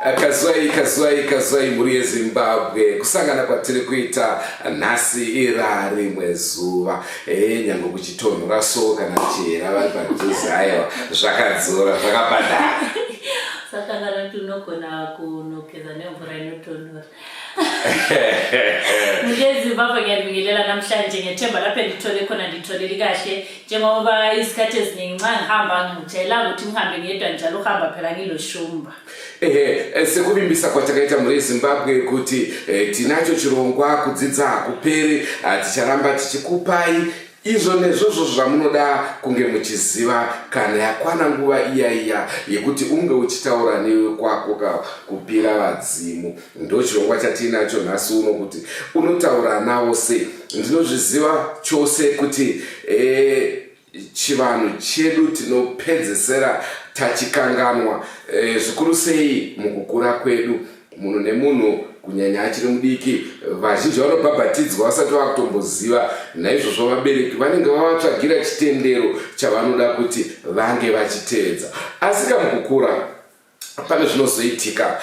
Kazwai, kazwai, kazwai mhuri yeZimbabwe, kusangana kwatiri kuita nhasi ira rimwe zuva. Eh, nyange kuchitonhora so kana chera vari padhuze, aiwa zvakadzora zvakabhadhara. Saka kana kuti unogona kunokeza nemvura inotonhora. Mhuri yeZimbabwe, ngiyabingelela namhlanje ngethemba lapho endithole khona nditholeli kahle njengoba izikhathi eziningi nxa ngihamba ngijayelanga ukuthi ngihambe ngedwa njalo uhamba phela ngiloshumba. Ehe, sekuvimbisa kwatakaita mhuri yeZimbabwe kuti tinacho chirongwa kudzidza hakuperi, ticharamba tichikupai izvo nezvozvo zvamunoda kunge muchiziva kana yakwana nguva iya iya yekuti unge uchitaura newe kwako kupira vadzimu. Ndo chirongwa chatiinacho nhasi uno kuti unotaura navo sei. Ndinozviziva chose kuti chivanhu chedu tinopedzesera tachikanganwa, zvikuru sei mukukura kwedu. Munhu nemunhu, kunyanya achiri mudiki, vazhinji vanobhabhatidzwa vasati vakutomboziva. Naizvozvo vabereki vanenge vavatsvagira chitendero chavanoda kuti vange vachitevedza, asi kamukukura pane zvinozoitika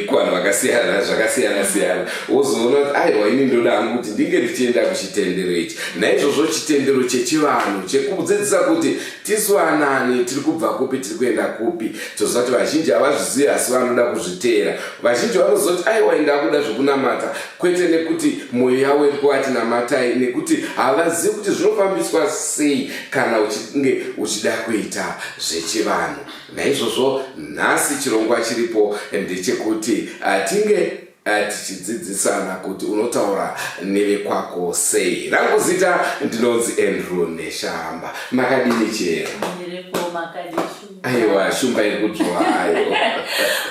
kuvanhu vakasiyana zvakasiyana siyana, wozoona kuti aiwa, ini ndoda hangu kuti ndinge ndichienda kuchitendero ichi. Naizvozvo chitendero chechivanhu chekudzidzisa kuti tisu anani, tiri kubva kupi, tiri kuenda kupi, toziva kuti vazhinji havazvizivi asi vanoda kuzviteera. Vazhinji vanozoti aiwa, indakuda zvekunamata, kwete nekuti mwoyo yavo iri kuvati namatai, nekuti havazivi kuti zvinofambiswa sei kana uchinge uchida kuita zvechivanhu. Naizvozvo nhasi chirongwa chiripo ndechekuti tinge tichidzidzisana kuti unotaura nevekwako sei. Rangu zita ndinonzi Andrew Neshamba. Makadini chero? Ndiripo, makadii Shumba? Aiwa, Shumba iri kudzwa ayo.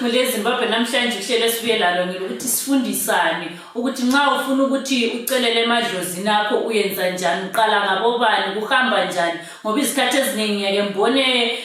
Mhuri yeZimbabwe, namhlanje uhlelo esibuye lalo ngelokuthi sifundisane ukuthi nxa ufuna ukuthi ucelele emadlozini akho uyenza njani, uqala ngabobani, kuhamba njani, ngoba izikhathi eziningi ngiyake ngibone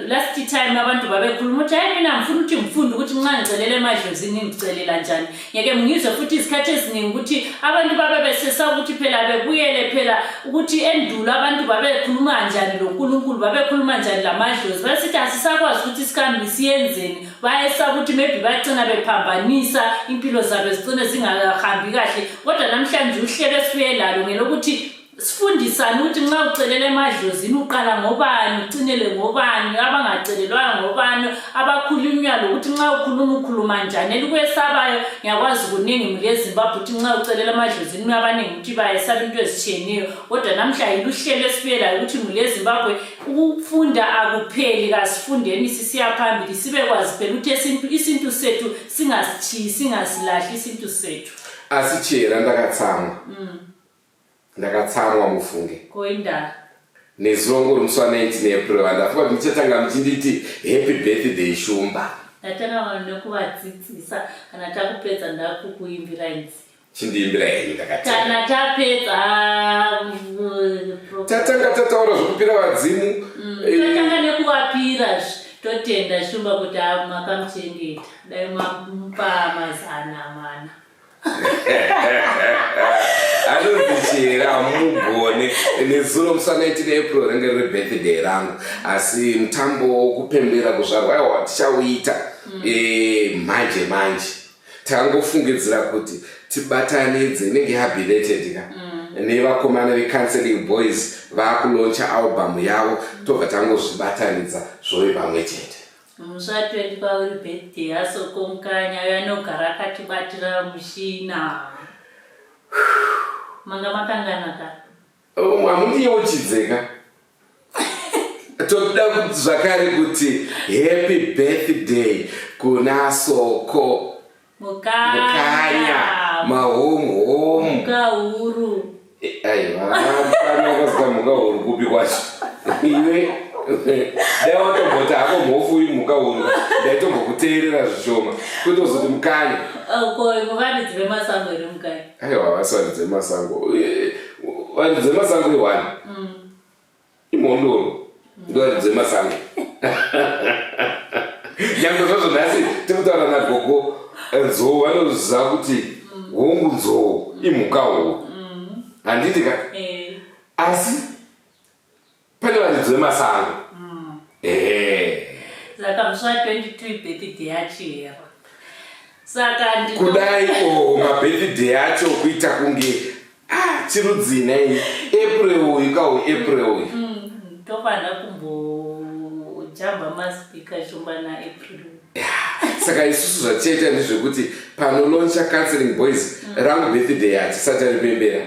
last time abantu babekhuluma ukuthi hayi, mina ngifuna ukuthi ngifunde ukuthi nxa ngicelela emadlozini ngicelela njani. Ngiyake ngizwe futhi izikhathi eziningi ukuthi abantu babe besesa ukuthi phela bebuyele phela ukuthi endulo abantu babekhuluma njani loNkulunkulu, babekhuluma njani lamadlozi. Basithi asisakwazi ukuthi sihambe siyenzeni, bayesaba ukuthi maybe bagcina bephambanisa impilo zabo, zigcine zingahambi kahle. Kodwa namhlanje uhlelo esibuye lalo ngelokuthi sifundisane ukuthi nxa ucelela emadlozini uqala ngobani, ucinele ngobani, abangacelelwayo ngobani, abakhulunywa lokuthi nxa ukhuluma ukhuluma njani. Elikwesabayo ngiyakwazi kuningi mhuri yeZimbabwe ukuthi nxa ucelela emadlozini abaningi ukuthi bayesaba into ezitshiyeneyo. Kodwa namhla yiluhlelo esibuye layo ukuthi mhuri yeZimbabwe, ukufunda akupheli, kasifundeni sisiya phambili, sibekwazi phela ukuthi isintu sethu singasitshiyi, singasilahli isintu sethu. Asi chera, ndakatsamwa, ndakatsamwa mufunge. Koinda? Nezuro ngori musi wa19 April, andafunga kuti muchatanga muchinditi happy birthday, Shumba. Ndatanga nekuvadzidzisa, kana takupedza ndakukuimbira idzi. Chindiimbira henyu, ndakatanga. Kana tapedza. Tatanga tataura zvokupira vadzimu. Tatanga nekuvapira, totenda Shumba kuti makamuchengeta, dai mamupa mazana 4. Anonzi chera mugone. Nezuro musi wa19 April ringe riri birthday rangu, asi mutambo wokupembera kuzvarwa aiwa tichauita manje manje. Takangofungidzira kuti tibatanidze inenge yabelated ka nevakomana veCounseling Boys vaakulauncha album yavo, tobva tangozvibatanidza zvove pamwe chete. Musi wa20 uri birthday yaSoko Mukanya, uyo anogara akatibatira mushina. Manga makanganaka. Hamundiyeuchidzeka. Toda zvakare kuti happy birthday kuna Soko Mukanya, Mukanya mahome home. Muka huru. Aiwa, panakazika mhuka huru kupi kwacho iwe? Dai watomboti hako mhofu uyu mhuka huru, ndaitombokuteerera zvishoma, kwete kuzoti Mukanya. Ko varidzi vemasango here Mukanya? Aiwa, vasi varidzi vemasango. Varidzi vemasango iwani imhondoro, ndo varidzi vemasango. Nyange zvazvo nhasi tikutaura nagogo Nzou, vanoziva kuti hongu, nzou imhuka huru, handiti ka? Asi pane varidzi vemasango, ehe. Saka musi wa 22 birthday yaChihera. Saka kudai o mabirthday acho kuita kunge ah, chirudzii nhai April uyu ka uyu April uyu. Tofanira kumbojamba maspeaker shumba naApril. Saka isusu zvatichaita ndezvekuti panoloncha Counseling Boys rangu birthday hatisati taripembera.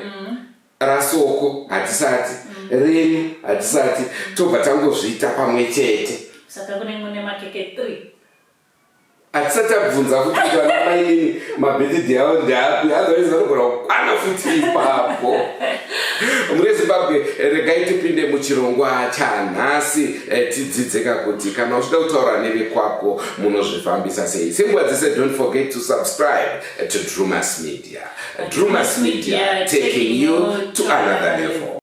Rasoko hatisati, renyu hatisati, tobva tangozviita pamwe chete. Saka kune mune makeke 3. Hatisati tabvunza futi kuti vana mainini mabirthday avo ndeapi, otherwise vanogona kukwana futi ipapo. Mune Zimbabwe, regai tipinde muchirongwa chanhasi tidzidzeka kuti kana uchida kutaura nevekwako munozvifambisa sei. Senguva dzese, don't forget to subscribe to Drumas Media. Drumas Media, taking you to another level.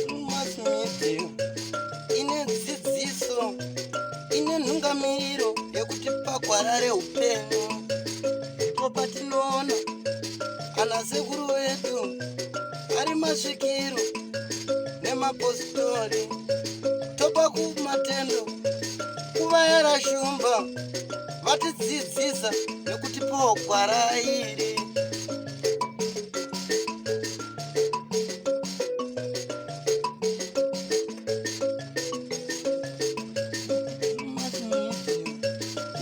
Drumas Media ine dzidziso, ine nhungamiro yekuti pagwara reupenyu ndipo patinoona ana sekuru vedu ari masvikiro nemapositori, topa kumatendo kuvayera shumba vatidzidzisa nekutipawo gwara iri.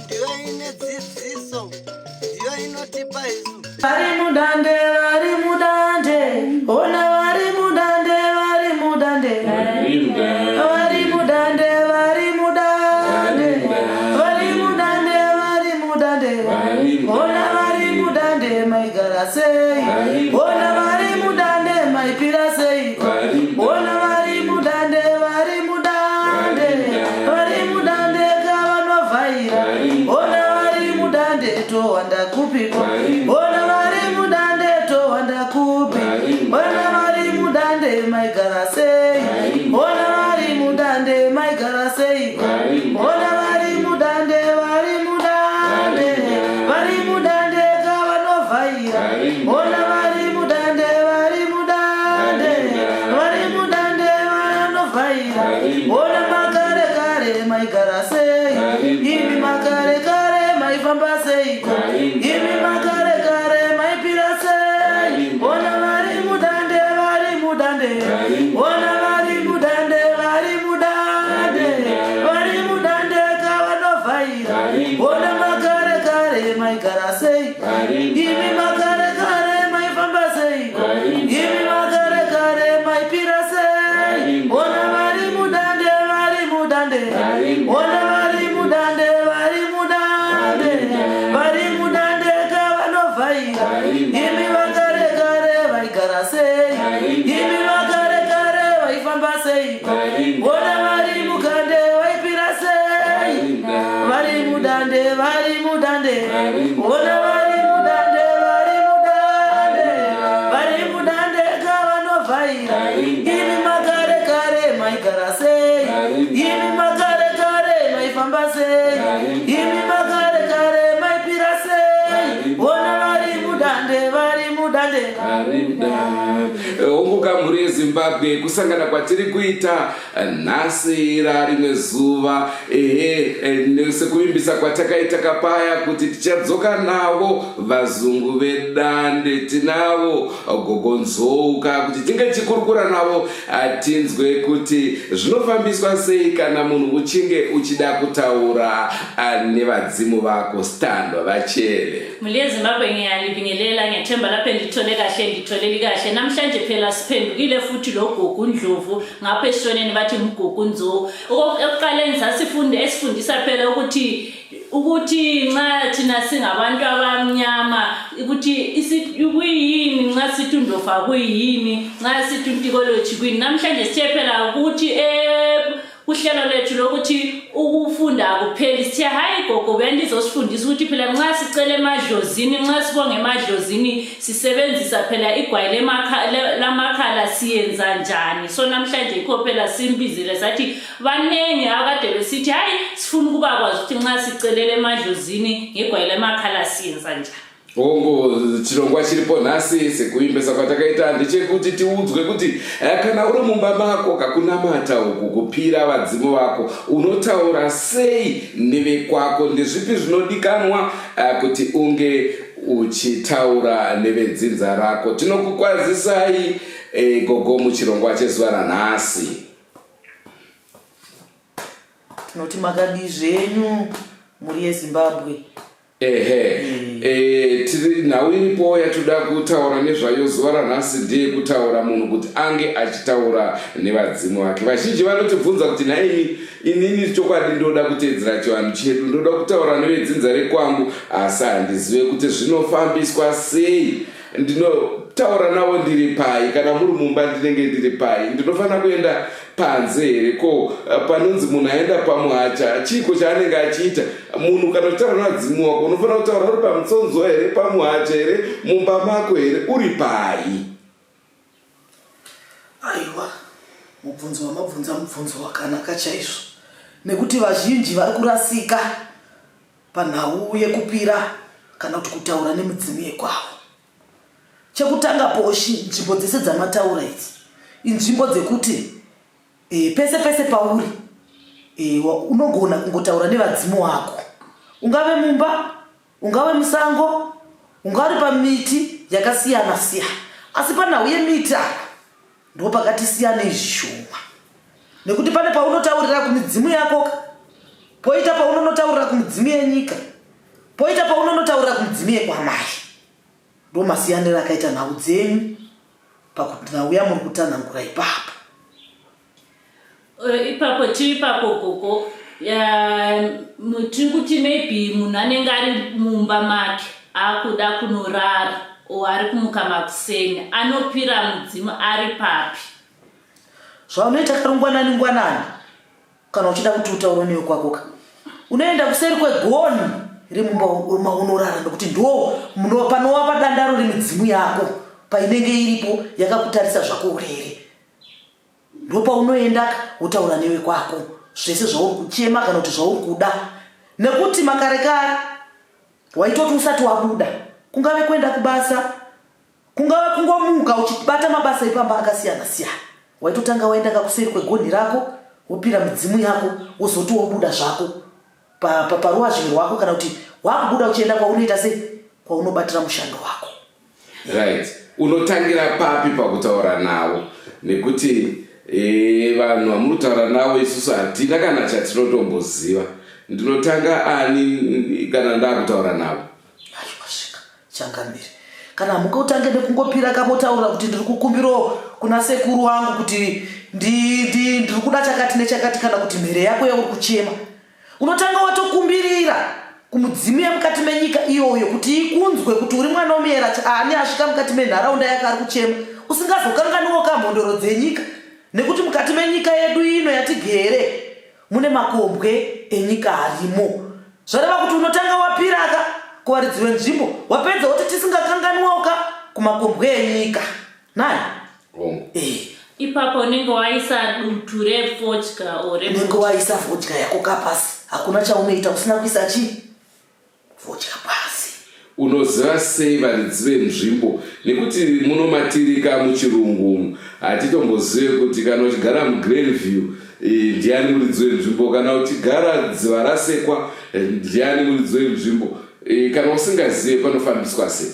Ndiyo ine dzidziso, ndiyo inotipa isu. Vari mudande, vari mudande, ona vari mudande, vari mudande, vari mudande, vari mudande, vari mudande, vari mudande, ona vari mudande, maigara sei? Ona vari mudande, maipira sei? Ona vari mudande, vari mudande, vari mudande, kavanovhaira. Ona vari mudande, towanda kupiko? Ona vari mudande, towanda kupi? Ona vari mudande, maigara sei? Ona vari mudande, maigara sei? Ona vari mudande, vari mudande, vari mudande, kavanovhaira. Ona vari mudande, vari mudande, vari mudande, vanovhaira. Ona makare kare maigara sei? Imi makare kare maifamba seiko? Imi makare kare maipira sei? Ona vari mudande, vari mudande, ona vari mudande, vari mudande, vari mudande, kavanovhaira. Ona makare kare maigara sei? Imi makare kare maifamba seiko? Imi makare kare maipira sei? Ona vari mudande, vari mudande, ona vari mudande, vari mudande, vari mudande, kavanovhaira. Imi vakare kare vaigara sei? Imi vakare kare vaifamba seiko? Ona vari mukande vaipira sei? Vari mudande, vari mudande, ona vari mudande, vari mudande, vari mudande, kavanovhaira. Imi makare kare maigara sei? Imi makare kare maifamba sei? Imi makare kare maipira sei? Ona vari mudande, vari mudande. Honguka mhuri yeZimbabwe, kusangana kwatiri kuita nhasi rarimwe zuva, ehe, sekuvimbisa kwatakaita kapaya kuti tichadzoka navo vazungu vedande, tinavo Gogo Nzouka kuti tinge tichikurukura navo, tinzwe kuti zvinofambiswa sei kana munhu uchinge uchida kutaura nevadzimu vako. Standwa vachele. Mhuri yeZimbabwe, ngiyalibingelela, ngiyethemba lapho endithole kahle, nditholeli kahle. Namhlanje phela siphendukile futhi lo Gogo Ndlovu, ngapha esishoneni bathi nguGogo Nzou. Ekuqaleni sasifunde esifundisa phela ukuthi nxa thina singabantu abamnyama ukuthi kuyini nxa sithi undofa, kuyini nxa sithi untikoloji, kuyini. Namhlanje sithe phela ukuthi kuhlelo lethu lokuthi ukufunda akupheli, sithe hayi, gogo bendizosifundisa ukuthi phela nxa sicela emadlozini, nxa sibonga emadlozini, sisebenzisa phela igwayi lamakhala, siyenza njani? So namhlanje yikho phela simbizile, sathi baningi akade besithi hayi, sifuna ukuba kwazi ukuthi nxa sicelela emadlozini ngegwayi lamakhala siyenza njani. Hongu, chirongwa chiripo nhasi sekuimbesa kwatakaita ndechekuti tiudzwe kuti eh, kana uri mumba mako kakunamata uku kupira vadzimu vako unotaura sei nevekwako ndezvipi zvinodikanwa eh, kuti unge uchitaura nevedzinza rako tinokukwazisai eh, gogo muchirongwa chezuva ranhasi Tinoti makadii zvenyu mhuri yeZimbabwe. Ehe, e, tiri nhau iripo yatoda kutaura nezvayo zuva ranhasi ndeyekutaura munhu kuti ange achitaura nevadzimu vake. Vazhinji vanotibvunza kuti nhaimi, inini chokwadi ndoda kuteedzera chivanhu chedu, ndoda kutaura nevedzinza rekwangu, asi handizive kuti zvinofambiswa sei. Ndinotaura navo ndiri pai? Kana muri mumba ndinenge ndiri pai? Ndinofanira kuenda panze here? Ko eh, panonzi munhu aenda pamuhacha chiiko chaanenge achiita? Munhu kana uchitaura nevadzimu wako unofanira kutaura uri pamutsonzo here, pamuhacha here, mumba mako here, uri pai? Aiwa, mubvunzo wamabvunza mubvunzo wakanaka chaizvo nekuti vazhinji vari kurasika panhau yekupira kana kuti kutaura nemidzimu yekwavo. Chekutanga poshi, nzvimbo dzese dzamataura idzi inzvimbo dzekuti e, pese pese pauri e, unogona kungotaura nevadzimu wako, ungave mumba, ungave musango, ungave pamiti yakasiyana siyana, asi panhau yemiti apa Ndopakati siyanei zvishoma nekuti pane paunotaurira kumidzimu yakoka poita paunonotaurira kumidzimu yenyika poita paunonotaurira kumidzimu yekwamai ndo masiyaniro akaita nhau dzenyu pakuti nhau yamuri kutanhangura ipapo. Eh, ipapo tiri ipapo gogo tiri kuti maybe munhu anenge ari mumba make akuda kunorara o ari kumuka makuseni anopira mudzimu ari papi zvaunoita karungwanani ngwanani kana uchida kuti utaure newe kwakoka unoenda kuseri kwegoni remumba maunorara nekuti ndo panova padandaro remidzimu yako painenge iripo yakakutarisa zvako urere Ndopaunoenda wotaura newe kwako zvese zvauri kuchema kana kuti zvauri kuda nekuti makare kare waitoti usati wabuda kungave kuenda kubasa kungave kungomuka uchibata mabasa epamba akasiyana siyana waitotanga waenda kakuseri kwegonhi rako wopira midzimu yako wozoti wobuda zvako paruwazhingi rwako kana kuti wakubuda uchienda kwaunoita sei kwaunobatira mushando wako Right, unotangira papi pakutaura navo nekuti e, vanhu vamuri kutaura navo isusu hatina kana chatinotomboziva. Ndinotanga ani kana ndakutaura navo? Aiwa svika changamire, kana muka utange nekungopira kamotaura kuti ndiri kukumbirawo kuna sekuru wangu kuti ndiri kuda chakati nechakati kana kuti mhere yako yauri kuchema Unotanga watokumbirira kumudzimu yemukati menyika iyoyo kuti ikunzwe kuti uri mwana womuyera ani asvika mukati menharaunda yake ari kuchema, usingazokanganiwo kamhondoro dzenyika nekuti mukati menyika yedu ino yatigere mune makombwe enyika arimo. Zvareva kuti unotanga wapiraka kuvaridzi venzvimbo wapedza woti tisingakanganiwoka kumakombwe enyika. Nai? Hongu. Eh. Ipapo unenge waisa dutu refodya or Unenge waisa fodya yako kapasi. Hakuna chaunoita usina kuisa chii? Fodya pasi. Unoziva sei varidzi venzvimbo nekuti muno matirika muchirungu umu hatitombozive kuti kana uchigara muGlenview eh, ndiani muridzi wenzvimbo kana uchigara dziva rasekwa eh, ndiani muridzi wenzvimbo eh, kana usingazive panofambiswa sei?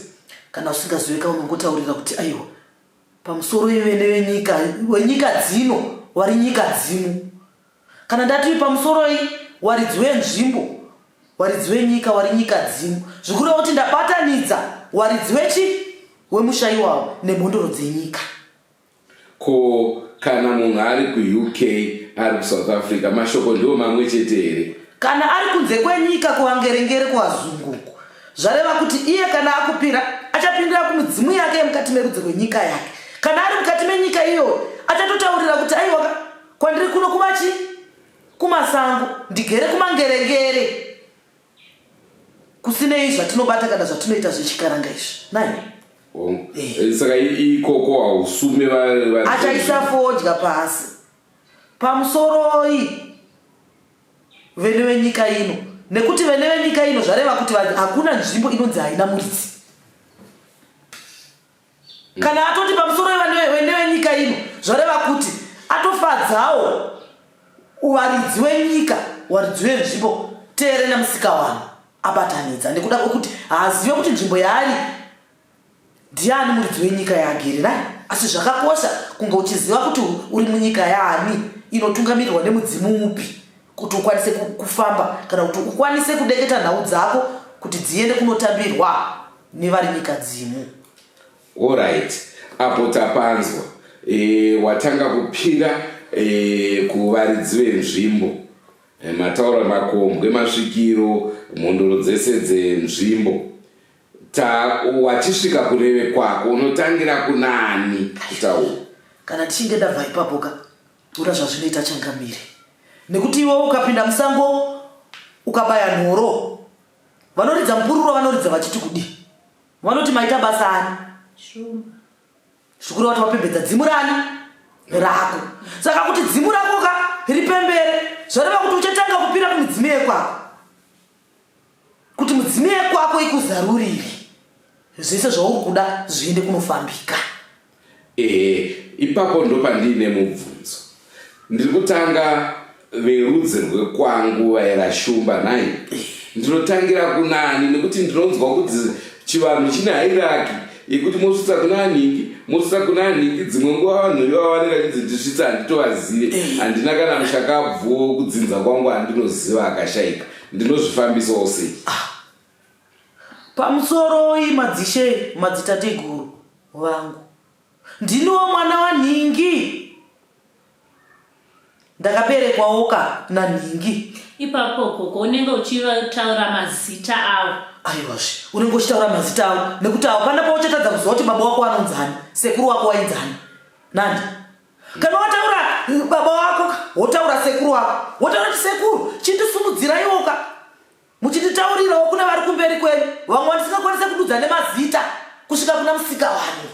Kana usingazive ka unongotaurira kuti aiwa Pamusoro ivene venyika wenyika dzino wari nyika dzimu. Kana ndati pamusoroi waridzi wenzvimbo waridzi wenyika wari nyika dzimu zvikureva kuti ndabatanidza waridzi wechi wemusha iwawo nemhondoro dzenyika. Ko kana munhu ari kuUK ari kuSouth Africa mashoko ndiwo mamwe chete here? Kana ari kunze kwenyika kuvangerengere kuvazungu uko Zvareva kuti iye kana akupira achapindira kumidzimu yake yemukati merudzi rwenyika yake. Kana ari mukati menyika iyoyo achatotaurira kuti aiwa kwandiri kuno kumachi kumasango ndigere kumangerengere kusinei zvatinobata kana zvatinoita zvechikaranga izvi nai eh. Eh, saka ikoko hausume achaisa fodya pasi pamusoroi Vene venyika ino. Nekuti vene venyika ino zvareva kuti hakuna nzvimbo inonzi haina muridzi. Kana atoti pamusoro nevenyika ino, zvareva kuti atofadzawo varidzi wenyika, varidzi wenzvimbo Tere naMusikavanhu abatanidza nekuda kwekuti haazive kuti nzvimbo yaari ndiani muridzi wenyika yaagere nai. Asi zvakakosha kunge uchiziva kuti uri munyika yaani inotungamirirwa nemudzimu upi kuti ukwanise kufamba kana kuti ukwanise kudeketa nhau dzako kuti dziende kunotambirwa nevari nyika dzimu. Horait, apo tapanzwa e, watanga kupira e, kuvaridzi venzvimbo e, mataura makombwe, masvikiro, mhondoro dzese dzenzvimbo. Ta wachisvika kureve kwako unotangira kunaani kutaura? Kana tichinge ndabva ipapo ka ura zvazvinoita changamire, nekuti iwe ukapinda musango ukabaya nhoro vanoridza mupururo vanoridza vachiti kudii? Vanoti maita basa ani? Shumba. Zvikureva kuti wapembedza dzimu rani? Rako. Saka kuti dzimu rako ka ripembere, zvareva kuti uchatanga kupira kumidzimu yekwako. Kuti mudzimu yekwako ikuzarurire zvese zvauri kuda zviende kunofambika. Ehe, ipapo ndopandiine mubvunzo. Ndiri kutanga verudzi rwekwangu vaera Shumba nhai? Ndinotangira kunani nekuti ndinonzwa kuti chivanhu chine hairaki yekuti mosvitsa kuna nhingi mosvitsa kuna nhingi dzimwe nguva vanhu ivava vanenge vachinzi ndisvitsa handitovazive handina kana mushakabvu kudzinza kwangu handinoziva akashaika ndinozvifambisawo sei? Ah. Pamusoroi madzishe madzitateguru vangu. Ndiniwo mwana wanhingi. Ndakaberekwawoka nanhingi. Ipapo gogo unenge uchitaura mazita awo. Aiwazve unenge uchitaura mazita awo nekuti hapana pauchatadza kuziva kuti baba wako anonzani, sekuru wako wainzani. Nandi. Kana wataura baba wako wotaura sekuru wako, wotaura kuti sekuru chindisumudziraiwoka Muchinditaurirawo kune vari kumberi kwenyu vamwe vandisingakwanise kududza nemazita kusvika kuna Musikavanhu.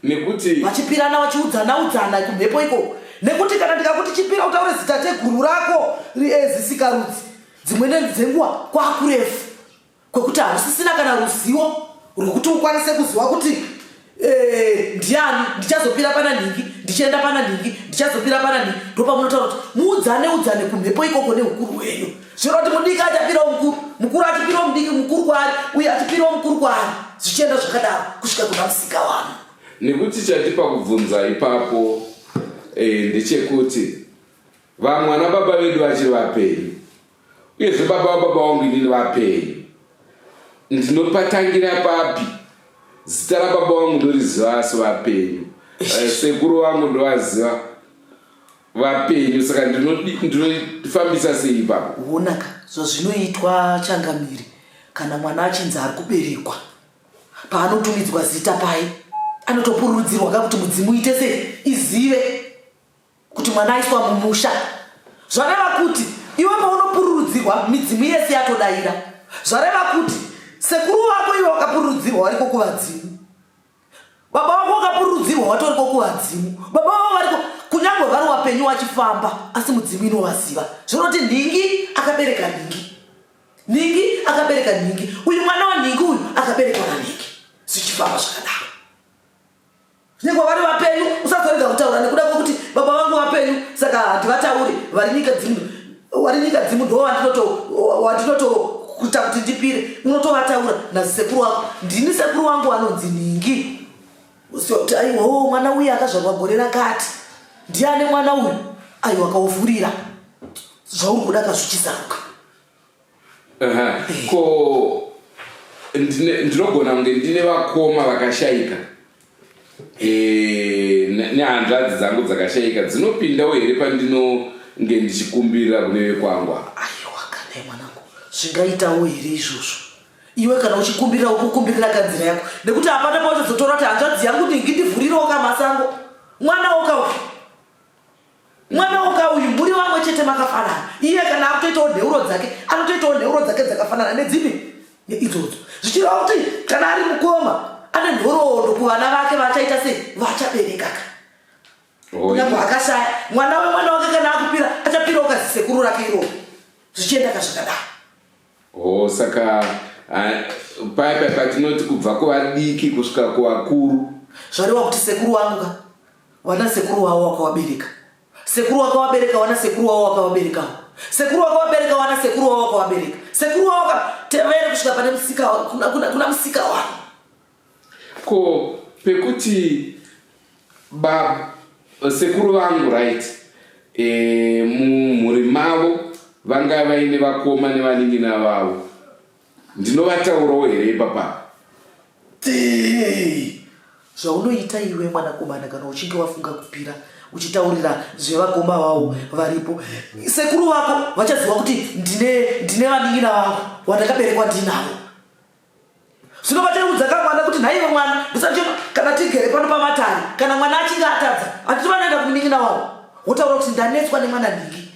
Nekuti vachipirana vachiudzana udzana kumhepo ikoko. Nekuti kana ndikakuti chipira utaure zita teguru rako eh, zisikarudzi dzimwe dzenguva kwakurefu kwekuti hausisina kana ruzivo rwekuti ukwanise kuziva kuti Eh, ndiani ndichazopira pana nhingi ndichienda pana nhingi ndichazopira pana nhingi ndopamunotaura kuti muudzane udzane kumhepo ikoko neukuru hwenyu zvino kuti mudiki achapirawo mukuru mukuru achipirawo mudiki mukuru kwaari uye achipirawo mukuru kwaari zvichienda zvakadaro kusvika kuna musika wanu nekuti chatipa kubvunza ipapo eh, ndechekuti vamwe ana baba vedu vachiri vapenyu Uyezve baba vababa vangu inini vapenyu. Ndinopatangira papi? Zita rababa vangu ndoriziva asi vapenyu. Eh, sekuru vangu ndovaziva vapenyu saka ndinofambisa sei ipapo? Wonaka zvazvinoitwa changamire kana mwana achinzi ari kuberekwa paanotumidzwa zita paye anotopururudzirwa ka kuti mudzimu ite sei izive kuti mwana aiswa mumusha zvareva kuti iwe paunopururudzirwa midzimu yese yatodaira zvareva kuti sekuru vako iwe wakapururudzirwa wariko kuvadzimu baba vako wakapururudzirwa watoriko kuvadzimu baba vavo variko kunyange vari wapenyu wachifamba asi mudzimu inovaziva zvinoti nhingi akabereka nhingi nhingi akabereka nhingi uyu mwana wanhingi uyu akaberekwa nanhingi zvichifamba zvakadaro Nyangwe vari vapenyu usazorega kutaura nekuda kwekuti baba vangu vapenyu saka handivatauri vari nyika dzimu vari nyika dzimu ndo wandinotokuita kuti ndipire unotovataura nazisekuru wako ndini sekuru wangu anonzi nhingi usiwa kuti aiwa o mwana uyu akazvarwa gore rakati ndiane mwana uyu aiwa kauvhurira zvauri kuda kazvichizaruka Ko ndinogona kunge ndine vakoma vakashaika e, nehanzvadzi dzangu dzakashaika dzinopindawo here pandinonge ndichikumbirira kune vekwangu apa? Aiwa kana mwanangu zvingaitawo here izvozvo iwe kana uchikumbirira ukukumbirira kanzira yako nekuti hapana pauchazotora kuti hanzvadzi yangu ndingi ndivhurirewo kamasango mwana woka Mwana woga uyu muri vamwe chete makafanana. Iye kana akutoitawo nheuro dzake anotoitawo nheuro dzake dzakafanana nedzipi neidzodzo. Zvichireva kuti kana ari mukoma ane nhoroondo kuvana vake vachaita sei vachaberekaka. Kunyangwe akashaya mwana wemwana wake kana akupira achapirawo kazisekuru rake iroro zvichienda kazvakadaro. Oh, saka paya paya patinoti kubva kuvadiki kusvika kuvakuru. Zvareva kuti sekuru wangu ka wana sekuru wavo wakawabereka. Sekuru wakawabereka wana sekuru wavo wakawaberekawo. Sekuru wakawabereka wana sekuru wavo wakawabereka. Sekuru wavo tevere kusvika pane musika kuna, kuna, kuna musika wavo. Ko pekuti ba sekuru vangu right e, mumhuri mavo vanga vaine vakoma nevanin'ina vavo ndinovataurawo here ipapa? Zvaunoita iwe mwanakomana kana uchinge wafunga kupira uchitaurira zvevakoma vavo varipo sekuru vako vachaziva kuti ndine ndine vanin'ina vangu wandakaberekwa ndinavo zvino vachaudza ka mwana kuti nhaiwe mwana ndisati kana tigere pano pamatare kana mwana achinge atadza handiti vanoenda kumunin'ina wavo wotaura kuti ndanetswa nemwana nhingi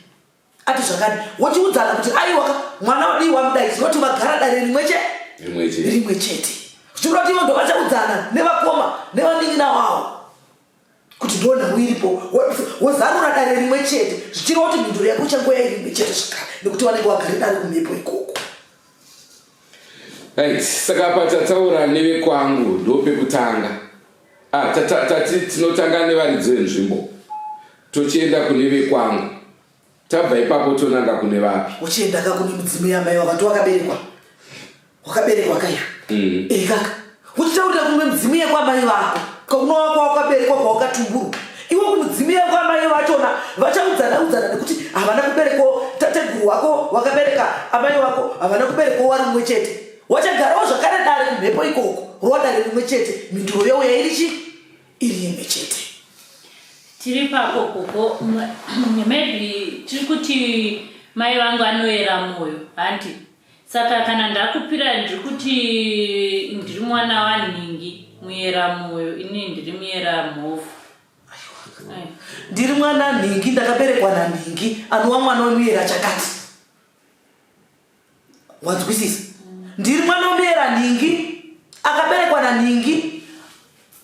ati zvakadi wochiudzana kuti aiwa ka mwana wadii wamudai zinoti vagara dare rimwe che rimwe chete zvichireva kuti ivo ndovachaudzana nevakoma nevanin'ina wavo kuti ndo nhau iripo wozarura dare rimwe chete zvichireva kuti mhinduro yako ichangoya iri rimwe chete zvakare nekuti vanenge vagare dare kumhepo ikoko. Right, saka apa tataura nevekwangu ndopekutanga. Ah, tati tinotanga nevaridzi venzvimbo tochienda kune vekwangu tabva ipapo tonanga kune vapi uchienda ka kune mudzimu yamai wakati wakaberekwa wakaberekwa kaiyo mm. eh, kaka uchitaurira kumwe mudzimu yekwamai vako kaunova kwawakaberekwa kwawakatumburwa iwe kumudzimu yekwamai vachona vachaudzana udzana nekuti havana kuberekwa tateguru wako wakabereka amai wako havana kuberekwa wari mumwe chete wachagarawo zvakare dare kumhepo ikoko rova dare rimwe chete mhinduro youya iri chi iri imwe chete Tiri papo gogo maybe tiri kuti mai vangu anoera moyo hanti saka kana ndakupira ndiri kuti ndiri mwana wanhingi muyera moyo ini ndiri muyera mhofu ndiri mwana nhingi ndakaberekwa nanhingi anova mwana wemuyera chakati Wanzwisisa? Ndiri mwana wemuyera nhingi akaberekwa nanhingi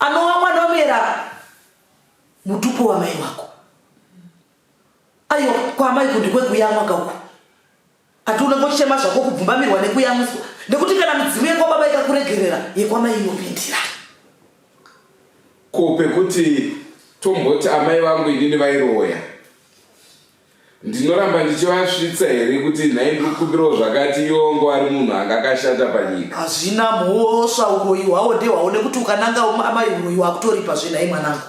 anova mwana wemuyera mutupo wamai wako. Aiwa kwamai kundi kwekuyamwa kauku. Ati unenge uchichema zvako kubvumbamirwa nekuyamwiswa nekuti kana midzimu yekwababa ikakuregerera yekwamai inopindira. Ko pekuti tomboti amai vangu inini vairoya Ndinoramba ndichivasvitsa here kuti nhai ndiri kukumbirawo zvakati iwo ngo ari munhu anga akashata panyika. Hazvina mhosva uroyi hwawo ndehwawo nekuti ukananga amai uroyi wakutoripa zve nhai mwanangu.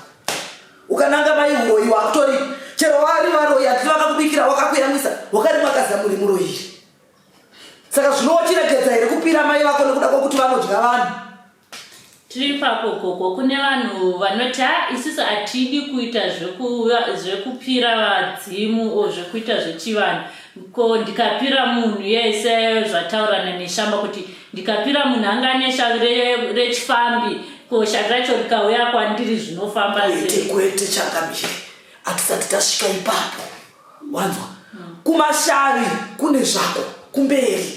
Ukananga mai uroyi wakutoripa chero vari varoyi hatiti vakakubikira wakakuyamwisa wakarimwa kazamu remuroyi iri. Saka zvino wochiregedza here kupira mai vako nekuda kwekuti vanodya vanhu? Tiri ipapo gogo kune vanhu vanoti ha isusu hatidi kuita zvekupira vadzimu o zvekuita zvechivanhu ko ndikapira munhu yese zvataurana neshamba kuti ndikapira munhu anga ane shavi rechifambi ko shavi racho rikauya kwandiri zvinofamba sei kwete changamire hatisati tasvika ipapo wanzwa kumashavi kune zvako kumberi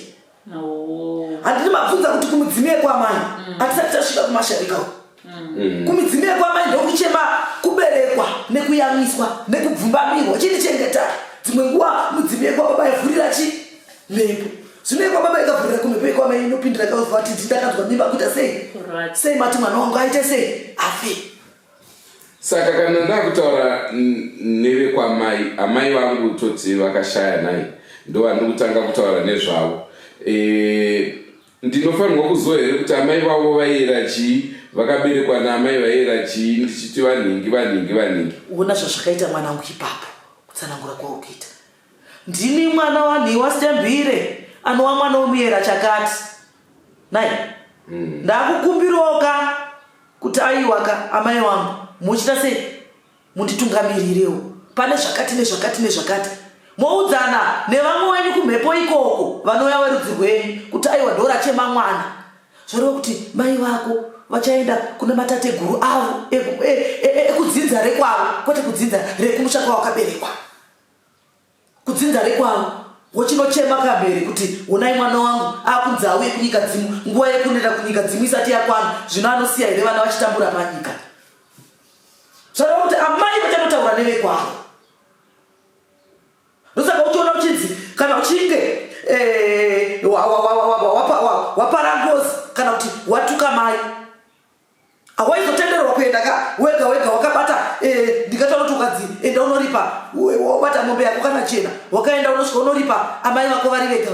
Handiti mabvunza kuti kumudzimu yekwamai mm. hatisati tasvika kumasharika uko mm. kumidzimu yekwamai ndokuchema kuberekwa nekuyamwiswa nekubvumbamirwa chinichengeta dzimwe nguva mudzimu yekwababa yavhurira chi mhepo zvino yekwababa ikavhurira kumhepo yekwamai inopindira kauzwa kuti ndindakanzwa mimba kuita sei sei mati mwana wangu aite sei afe Saka kana ndakutaura nevekwamai, amai vangu toti vakashaya nhai, ndovandiri kutanga kutaura nezvavo. E, ndinofanirwa kuziva here kuti amai vavo vaiera chii, vakaberekwa naamai vaiera chii, ndichiti vanhingi vanhingi vanhingi. Ona zvazvakaita mwanangu ipapo, kutsanangura kwauri kuita. Ndini mwana wanhiwa Stembire anova mwana wemuyera chakati. Nhai, ndakukumbirawo ka Kuti aiwa ka amai wangu mochita sei munditungamirirewo pane zvakati nezvakati nezvakati moudzana nevamwe wenyu kumhepo ikoko vanouya verudzi rwenyu kuti aiwa ndorachema mwana zvoreva kuti mai vako vachaenda kune matateguru avo ekudzinza e, e, e, rekwavo kwete kudzinza rekumusha kwawakaberekwa Kudzinza rekwavo wochinochema kamhere kuti honai mwana wangu akunzi auye kunyika dzimu nguva yekunoenda kunyika dzimu isati yakwana zvino anosiya here vana vachitambura panyika zvareva kuti amai vachanotaura nevekwavo ndosaka uchiona uchinzi kana uchinge eh, wapara ngozi kana kuti watuka mai hawaizotenderwa kuenda kuenda ka wega wega wakabata eh, ndingataura kuti ukadzi enda unoripa wobata mombe yako kana chena wakaenda unosvika unoripa amai vako vari vega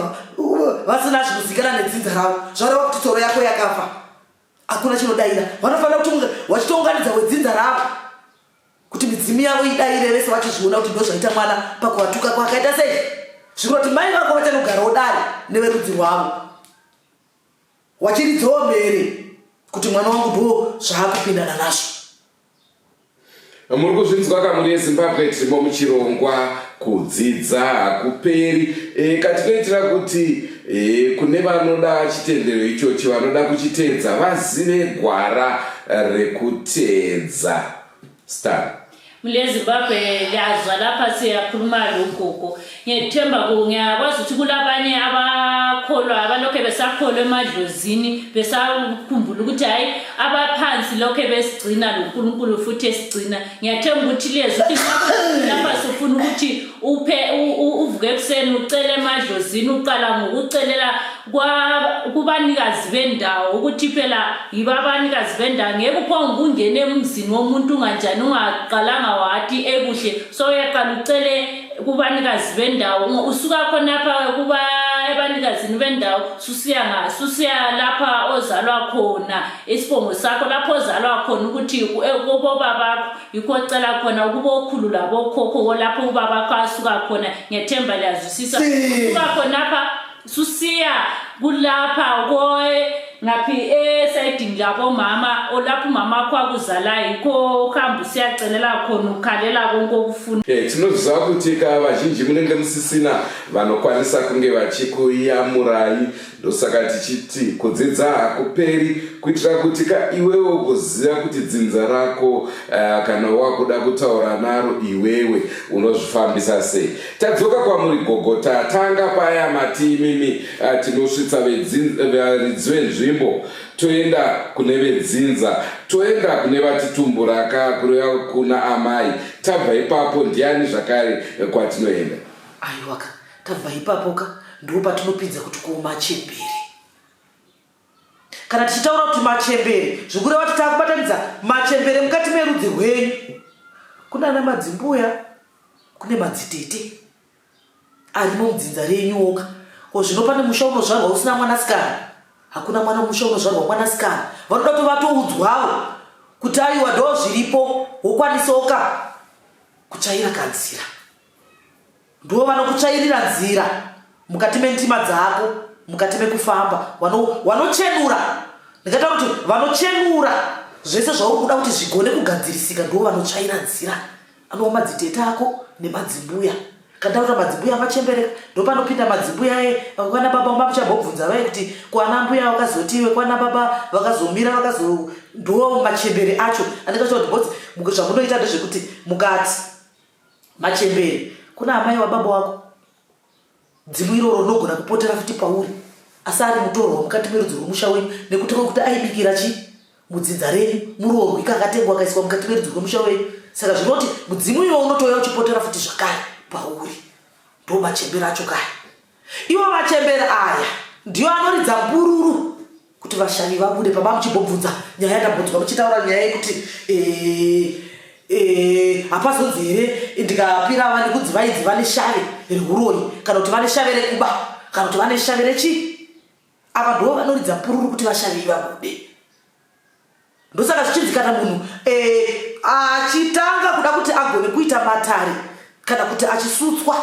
vasina zvinozikana nedzinza ravo zvareva kuti tsoro yako yakafa hakuna chinodaira vanofanira kuti vachitounganidza wedzinza ravo kuti midzimu yavo idaire vese vachizviona kuti ndozvaita mwana pakuvatuka kwakaita sei zvikureva kuti mai vako vachanogarawo dare neverudzi rwavo Wachiridzawo mhere kuti mwana wangu ndo zvaakupindana nazvo. Muri kuzvinzwa kamuri yeZimbabwe tirimo muchirongwa kudzidza hakuperi e, katinoitira kuti e, kune vanoda chitendero ichochi vanoda kuchiteedza vazive gwara rekuteedza star Mule Zimbabwe liyazwa lapha siyakhuluma logogo ngiyethemba ngiyakwazi ukuthi kulabanye abakholwa abalokhe besakholwa emadlozini besakhumbula ukuthi hhayi abaphansi lokhe besigcina lo nkulunkulu futhi esigcina ngiyathemba ukuthi liyezwa ukuthi lapha sifuna ukuthi uphe uvuke ekuseni ucele emadlozini uqala ngokucelela kubanikazi bendawo ukuthi phela yibo abanikazi bendawo ngeke uphonge ungene emzini womuntu unganjani ungaqalanga wathi ekuhle so uyaqala ucele kubanikazi bendawo usuka khonapha kuba ebanikazini bendawo susiya nga susiya lapha ozalwa khona isibongo sakho lapho ozalwa khona ukuthi kobobabakho yikho ocela khona ukuba okhulu labokhokho lapho ubabakho asuka khona ngethemba liyazwisisa usuka khonapha susiya kulapha koe ngaphi esayidini labomama olapho umama wakho akuzalayo yikho uhamba usiyacelela khona ukhalela konke okufuna Eh, tinoziva kuti ka vazhinji munenge musisina vanokwanisa kunge vachikuyamurai ndosaka tichiti kudzidza hakuperi kuitira kuti ka iwewe ugoziva kuti dzinza rako kana wakuda kutaura naro iwewe unozvifambisa sei Tadzoka kwamuri gogo tatanga paya mati imimi uh, tinosvitsa varidzi venzvimbo toenda kune vedzinza toenda kune vatitumburaka kureva kuna amai tabva ipapo ndiani zvakare kwatinoenda aiwaka tabva ipapo ka ndipo patinopinza kuti kumachembere kana tichitaura kuti machembere zvikureva kuti takubatanidza machembere mukati merudzi rwenyu kuna ana madzimbuya Kune madzitete arimo mudzinza renyu woka. Ko zvino pane musha unozvarwa usina mwanasikana? Hakuna mwana musha unozvarwa mwanasikana. Vanoda kuti vatoudzwawo kuti aiwa ndo zviripo wokwanisoka kutsvaira kanzira. Ndivo vanokutsvairira nzira mukati mendima dzako, mukati mekufamba, vanochenura. Ndingataura kuti vanochenura zvese zvauri kuda kuti zvigone kugadzirisika, ndivo vanotsvaira nzira. Anova madzitete ako nemadzimbuya. Kana takuta madzimbuya machembereka ndopanopinda madzimbuya aye kwana baba mamuchambobvunza vaye kuti kwana mbuya vakazotiwe kwana baba vakazomira vakazo ndo machembere acho anenge achiita kuti bhozi zvamunoita ndezvekuti mukati machembere kuna amai wababa wako Dzimu iroro rinogona kupotera futi pauri asi ari mutorwa mukati merudzi rwemusha wenyu nekuti kwekuti aibikira chii mudzinza renyu muroorwi kakatengwa akaiswa mukati merudzi rwemusha wenyu saka zvinoti mudzimu iwo unotouya uchipotera futi zvakare pauri ndo machembere acho kaya iwo machembere aya ndiyo anoridza mpururu kuti vashavi vabude pamba muchimbobvunza nyaya yandambonzwa muchitaura nyaya yekuti eh, eh, hapazonzi here ndikapira vane kunzi vainzi vane shave rehuroyi kana kuti vane shave rekuba kana kuti vane shave rechii ava ndo vanoridza pururu kuti vashavi vabude ndosaka zvichinzi kana munhu eh, achitanga kuda kuti agone kuita matare kana kuti achisutswa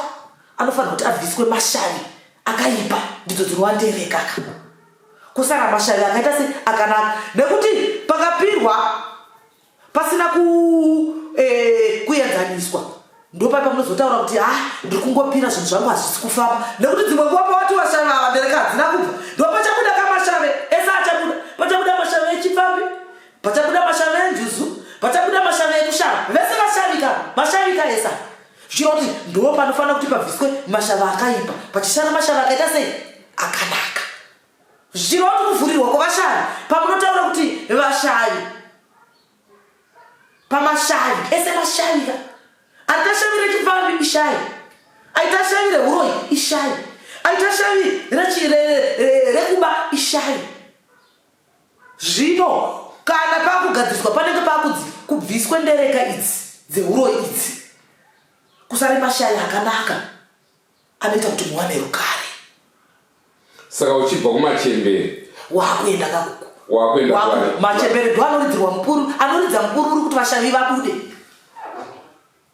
anofanira kuti abviswe mashavi akaipa ndidzo dzinova nderekaka kusara mashavi akaita se akanaka nekuti pakapirwa pasina ku eh, kuenzaniswa ndopai pamunozotaura kuti ha ah, ndiri kungopira zvinhu zvangu hazvisi kufamba nekuti dzimwe nguva pawati washave ava ndereka hadzina kubva ndopachabuda kamashave ese achabuda pachabuda mashave echipfambi pachabuda mashave enjuzu pachabuda mashave ekushava vese vashavika mashavika esa zvichireva kuti ndo panofanira kuti pabviswe mashava akaipa pachishara mashava akaita sei akanaka zvichireva kuti kuvhurirwa kwavashavi pamunotaura kuti vashavi pamashavi ese mashavi ka aita shavi rechipfambi ishavi aita shavi rehuroyi ishavi aita shavi rekuba ishavi zvino Kana pakugadziriswa panenge pakunzi kubviswe ndereka idzi dzeuroyi idzi, kusare mashavi akanaka anoita kuti muwane rugare. Saka uchibva kumachembere wakuenda kakuku wakuenda machembere ndo anoridzirwa mupuru, anoridza mupururu kuti vashavi vabude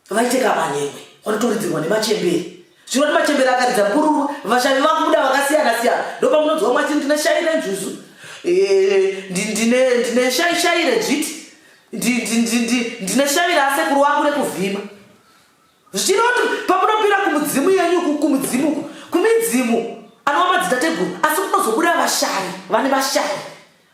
vaite kamanyemwe, vanotoridzirwa nemachembere. Zvinoti machembere akaridza mupururu vashavi vakubuda vakasiyana siyana, ndopamunonzwa umwe achiti ndine shavi renjuzu, eh, ndine shavi redzviti, ndine shavi raasekuru wangu rekuvhima. Zvichireva kuti pamunopira kumudzimu yenyu uku, kumudzimu uku, kumidzimu anova madzitateguru, asi kunozobuda vashavi, vane vashavi.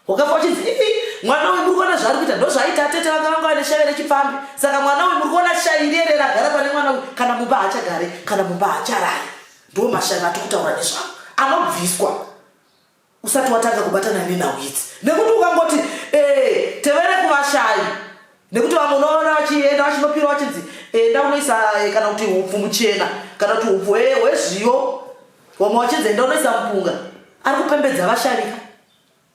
Wakafa uchinzi ii mwana uyu muri kuona zvaari kuita ndozvaaita atete vanga vanga vane shavi rechipfambi, saka mwana uyu muri kuona shavi riye ragara pane mwana uyu, kana mumba haachagare, kana mumba haacharari. Ndo mashavi atiri kutaura nezvavo anobviswa usati watanga kubatana nenhau idzi nekuti ukangoti eh, tevere kuvashayi nekuti vamwe unovaona vachienda vachinopira vachinzi enda unoisa eh, kana kuti upfu muchena kana kuti upfu hwezviyo vamwe vachinzi enda unoisa mupunga ari kupembedza vashavika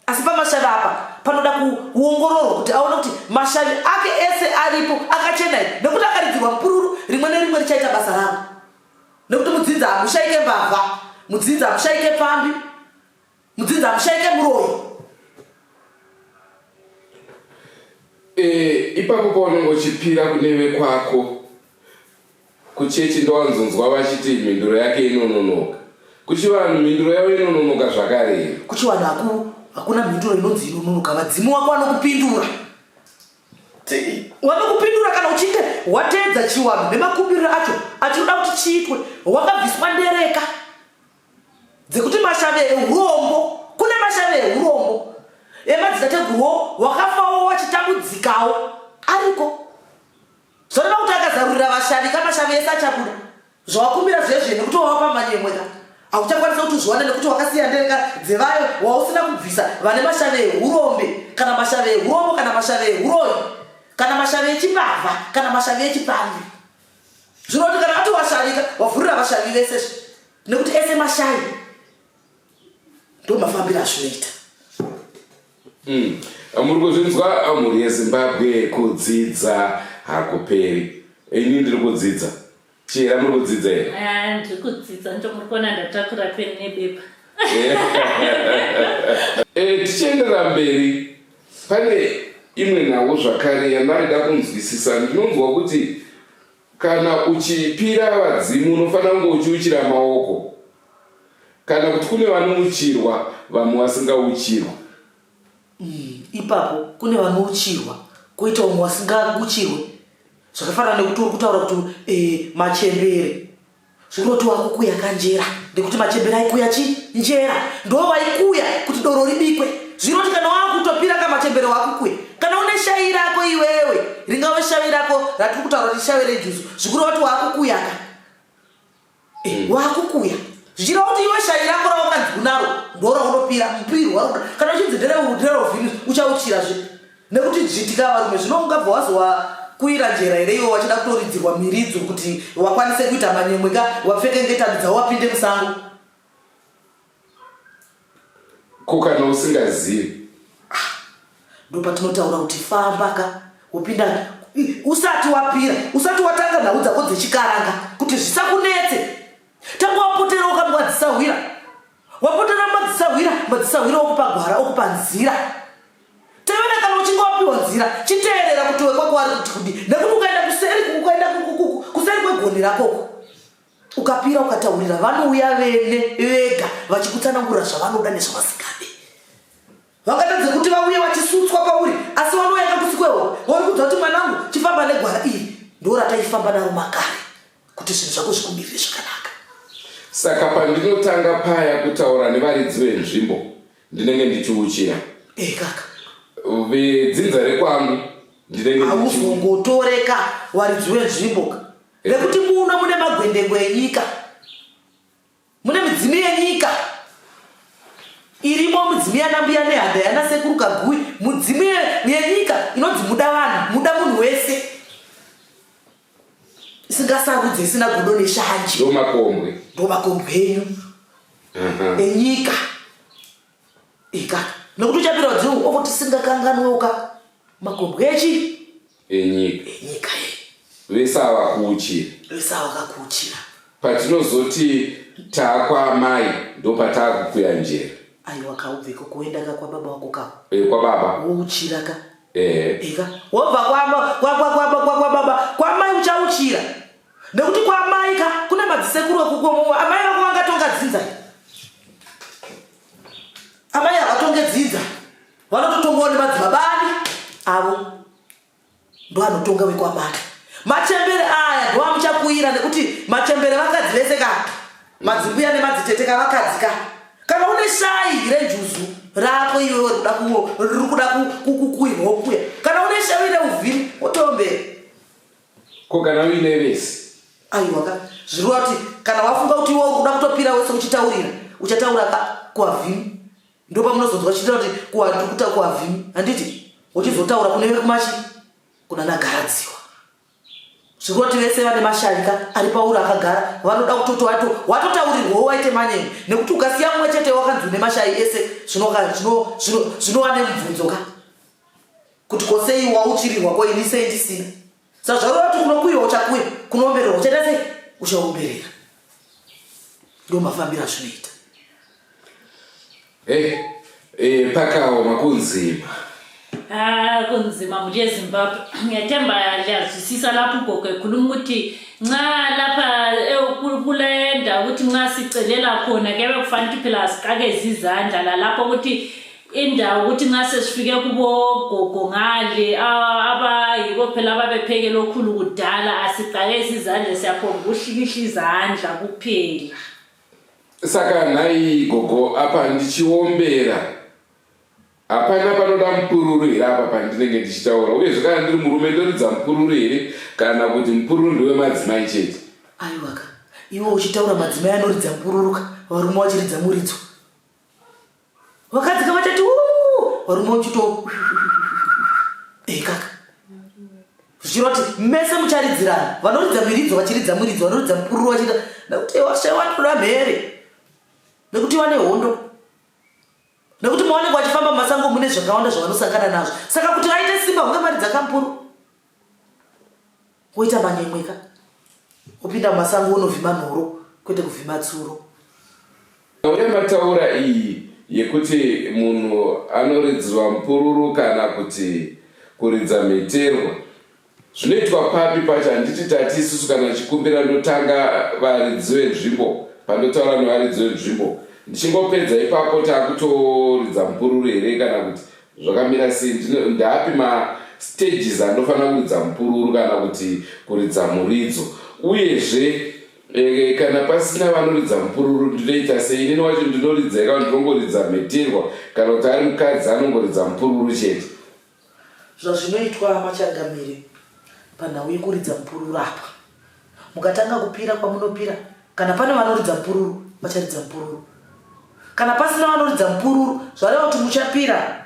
asi pamashavi apa panoda kuongororwa kuti aone kuti mashavi ake ese aripo akachena here nekuti akaridzirwa mupururu rimwe nerimwe richaita basa raro nekuti mudzinza hamushaike mbavha mudzinza hamushaike pfambi mudzinza hamushaike muroyi e, ipapo paunenge uchipira kune vekwako kuchechi ndowanzonzwa vachiti mhinduro yake inononoka kuchivanhu mhinduro yavo inononoka zvakare here kuchivanhu haku hakuna mhinduro inonzi inononoka vadzimu wako vanokupindura Vanokupindura kana uchinge wateedza chiwanhu nemakumbiriro acho achinoda kuti chiitwe wakabviswa ndereka dzekuti mashave ehurombo kune mashave ehurombo emadzitateguruwo wakafawo wachitambudzikawo ariko zvoreva kuti akazarurira vashavi kamashavi ese achabuda Zvawakumbira zviya zviya nekuti wawapa manyemwe ka hauchakwanisa kuti uzviwane nekuti wakasiya ndereka dzevayo wausina kubvisa vane mashave ehurombe kana mashave ehurombo kana mashave ehuroyi kana mashave echimbavha kana mashave echipfambi zvinoti kana ati washavika wavhurira vashavi vese nekuti ese mashavi ndomafambiro azvinoita Muri kuzvinzwa mhuri yeZimbabwe kudzidza hakuperi. Ini ndiri kudzidza. Chihera muri kudzidza here? Ah, ndiri kudzidza ndomuri kuona ndatakura peni nebepa. Eh, tichienderera mberi pane imwe nhau zvakare yandaida kunzwisisa. Ndinonzwa kuti kana uchipira vadzimu unofanira kunge uchiuchira maoko kana kuti kune vanouchirwa vamwe vasingauchirwa mm, ipapo kune vanouchirwa koita vamwe vasingauchirwe zvakafanana nekuti uri kutaura kuti e, machembere zvinoti wakukuya kanjera nekuti machembere aikuya chi njera ndo vaikuya kuti doro ribikwe zvinoti kana wakutopira kamachembere wakukuya kana une shavi rako iwewe ringave shavi rako ratiri kutaura kuti shavi rejuzu zvikuru vati wakukuyaka Eh, mm. Wakukuya zvichireva kuti iwe shavi rako rawakanzi unaro ndoraunopira mupiro waruda kana uchinzi ndereuvhimi uchauchirazve nekuti zvitika varume zvino ungabva wazowakuira njera here iwe wachida kutoridzirwa miridzo kuti wakwanise kuita manyemwe ka wapfeke ngetani dzavo wapinde musango Ko kana usingazivi? Ah, ndopatinotaura kuti famba ka wopinda usati wapira usati watanga nhau dzako dzechikaranga kuti zvisakunetse tanga wapotera ukamwadzisahwira wapotera madzisahwira madzisahwira okupa gwara okupa nzira tevera kana uchinge wapiwa nzira chiteerera kuti wekwako wari kuti kudi nekuti ukaenda kuseri ukaenda kuseri kwegoni rakoko Ukapira ukataurira vanouya vene vega vachikutsanangurira zvavanoda nezvavasingade. Vangatadze kuti vauye vachisutswa pauri asi vanouya kakusikwewo vorikudza kuti mwanangu chifamba negwara iri ndorataifamba naro makare kuti zvinhu zvako zvikumirire zvakanaka. Saka pandinotanga paya kutaura nevaridzi venzvimbo ndinenge ndichiuchira. Eh kaka. Vedzinza rekwangu ndinenge Hauzongotoreka varidzi venzvimbo ka. Nekuti muno mune magwendengwe enyika, mune midzimu yenyika irimo, midzimu yana mbuya nehanda yana sekuru kaguvi, mudzimu yenyika inonzi muda vanhu, muda munhu wese, isingasarudze, isina godo neshanje. Ndomakombwe, ndomakombwe enyu enyika ikaka, nekuti uchapira vadzimu okuti singakanganwe uka. Makombwe echi enyika. Enyika iyi. Vese ava kuuchira. Vese ava vakakuuchira. Patinozoti taakwaamai ndopataakukuya njera. Aiwa ka ubveko kuenda ka kwababa wako ka. E, kwababa. Wouchira ka. Ehe. Eka. Wobva kwaba kwa kwa kwa kwa kwababa kwamai uchauchira. Nekuti kwamai ka kune madzisekuru ekukomo amai vako vangatonga dzinza. Amai havatonge dzinza. Vanototongawo nemadzibaba ani avo. Ndoanotonga wekwamai. Machembere aya ndoamuchakuira nekuti machembere vakadzi vese ka. Madzimbuya nemadzitete ka vakadzi ka. Kana une shayi renjuzu rako iwewe rikuda riri kuda kukuirwa wokuya. Kana une shayi reuvhimi wotoombera. Ko kana uine vese? Aiwa ka zvirova kuti kana wafunga kuti iwe uri kuda kutopira wese uchitaurira uchataura ka kuavhimi. Ndopamunozonzwa chichitaura kuti kuwa kuavhimi handiti wochizotaura kune vekumachi kuna nagaradziwa. Zvirova kuti vese vane mashavi ka ari pauri akagara vanoda kutoti wato watotaurirwawo waite manyemwe nekuti ukasiya mumwe chete wakanzi une mashavi ese zvinova zvino zvino zvinova nemubvunzo ka kuti ko sei wauchirirwa ko ini sei ndisina. Saka zvareva kuti kunokuyiwa uchakuya, kunoombererwa uchaita sei? Uchaomberera. Ndo mafambiro azvinoita. Hey, eh, pakaoma kunzima. Ah, kunzima mhuri yezimbabwe ngiyathemba liyazwisisa lapho ugogo ekhuluma ukuthi nxa lapha eh, kule ndawo ukuthi nxa sicelela khona kuyabe kufanele ukuthi phela siqakeze izandla lalapho ukuthi Indawo ukuthi nxa sesifike kubogogo ngale abayibo phela ababephekela okhulu kudala asigqakezi izandla siyakhomba uhlikihla izandla kuphela. Saka nhai gogo apa ndichiombera hapana panoda mupururu here apa pandinenge ndichitaura uyezve kana ndiri murume ndoridza mupururu here kana kuti mupururu ndewemadzimai chete? Aiwaka iwe uchitaura madzimai anoridza mupururu ka varume vachiridza muridzo. Vakadzi ka vachati varume vachito ekaka zvichireva kuti mese mucharidzirana vanoridza miridzo vachiridza muridzo vanoridza mupururu vachiita nekuti washaiwa toda mhere nekuti vane hondo nekuti maonekwa vachifamba mumasango mune zvakawanda zvavanosangana nazvo saka kuti vaite simba hunge maridza kamupuru Woita manyemwe ka. Wopinda mumasango wonovhima nhoro kwete kuvhima tsuro. Nhau yamataura iyi yekuti munhu anoridzirwa mupururu kana kuti kuridza mheterwa zvinoitwa papi pacho handiti tati isusu kana ndichikumbira ndotanga varidzi venzvimbo pandotaura nevaridzi venzvimbo ndichingopedza ipapo takutoridza mupururu here kana kuti Zvakamira sei? Ndaapi ma stages andofanira kuridza mupururu kana kuti kuridza muridzo? Uyezve e, kana pasina vanoridza mupururu ndinoita sei? Inini wacho ndinoridza here kana ndinongoridza mheterwa kana kuti ari mukadzi anongoridza mupururu chete? Zvazvinoitwa machangamire panhau yekuridza mupururu apa mukatanga kupira kwamunopira kana pane vanoridza mupururu vacharidza mupururu kana pasina vanoridza mupururu zvareva kuti muchapira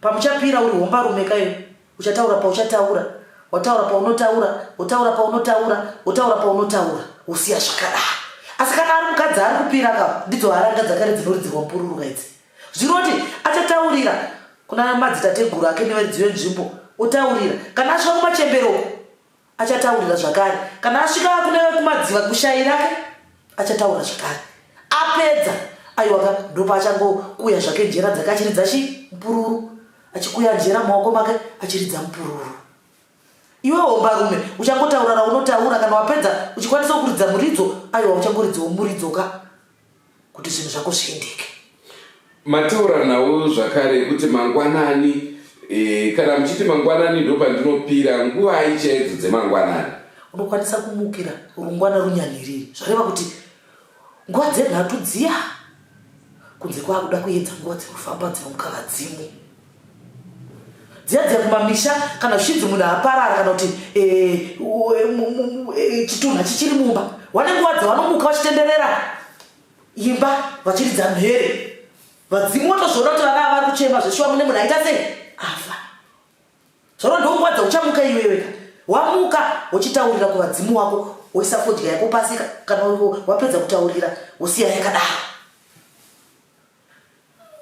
pamuchapira uri hombarume kayo uchataura pauchataura wataura paunotaura wotaura paunotaura wotaura paunotaura wosiya zvakadaro asi kana ari mukadzi ari kupira ka ndidzo haranga dzakare dzinoridzirwa mupururu kaidzi zvinoti achataurira kuna madzitateguru ake nevaridzi venzvimbo otaurira kana asvika kumachemberoko Achataurira zvakare kana asvika kune vekumadziva kushayi rake achataura zvakare. Apedza aiwaka ndopaachangokuya zvake njera dzake achiridza chi mupururu achikuya njera mumaoko make achiridza mupururu. Iwe hombarume uchangotaura raunotaura kana wapedza uchikwanisa kuridza muridzo aiwa uchangoridzawo muridzo ka kuti zvinhu zvako zviendeke. Mataura nhau zvakare yekuti mangwanani e, kana muchiti mangwanani ndopandinopira nguvai chaidzo dzemangwanani? Unokwanisa kumukira rungwana runyanhiriri zvareva kuti nguva dzenhatu dziya kunze kwakuda kuedza nguva dzinofamba dzinomuka vadzimu dziya dziya kumamisha kana zvichinzi munhu aparara kana kuti eh, eh, chitunha chichiri mumba wane nguva dzavanomuka vachitenderera imba vachiridza mhere vadzimu votozviona kuti vana ava vari kuchema zveshuwa mune munhu aita sei afa zvaro ndonguva dzauchamuka iwewe ka wamuka wochitaurira kuvadzimu wako woisa fodya yako pasi kana wapedza kutaurira wosiya yakadaro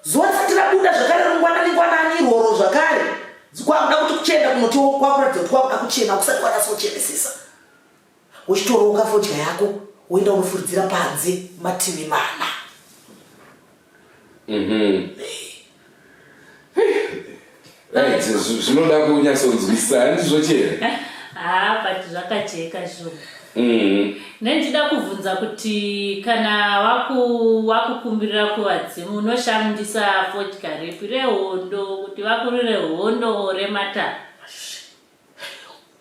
Zuva risati rabuda zvakare rungwanani ngwanani irworwo zvakare. Kwakuda kuti kuchenda kunoti kwakuratidza kuti kwakuda kuchena kusati kwanyatsochenesesa. Wochitoroka fodya yako woenda unofuridzira panze mativi mana. Right, zvinoda kunyatsonzwisisa handizvo chere? Haa but zvakajeka sure. Nendida kuvhunza kuti kana waku wakukumbirira kuvadzimu unoshandisa fodya ripi rehondo kuti vakurire hondo or rematare?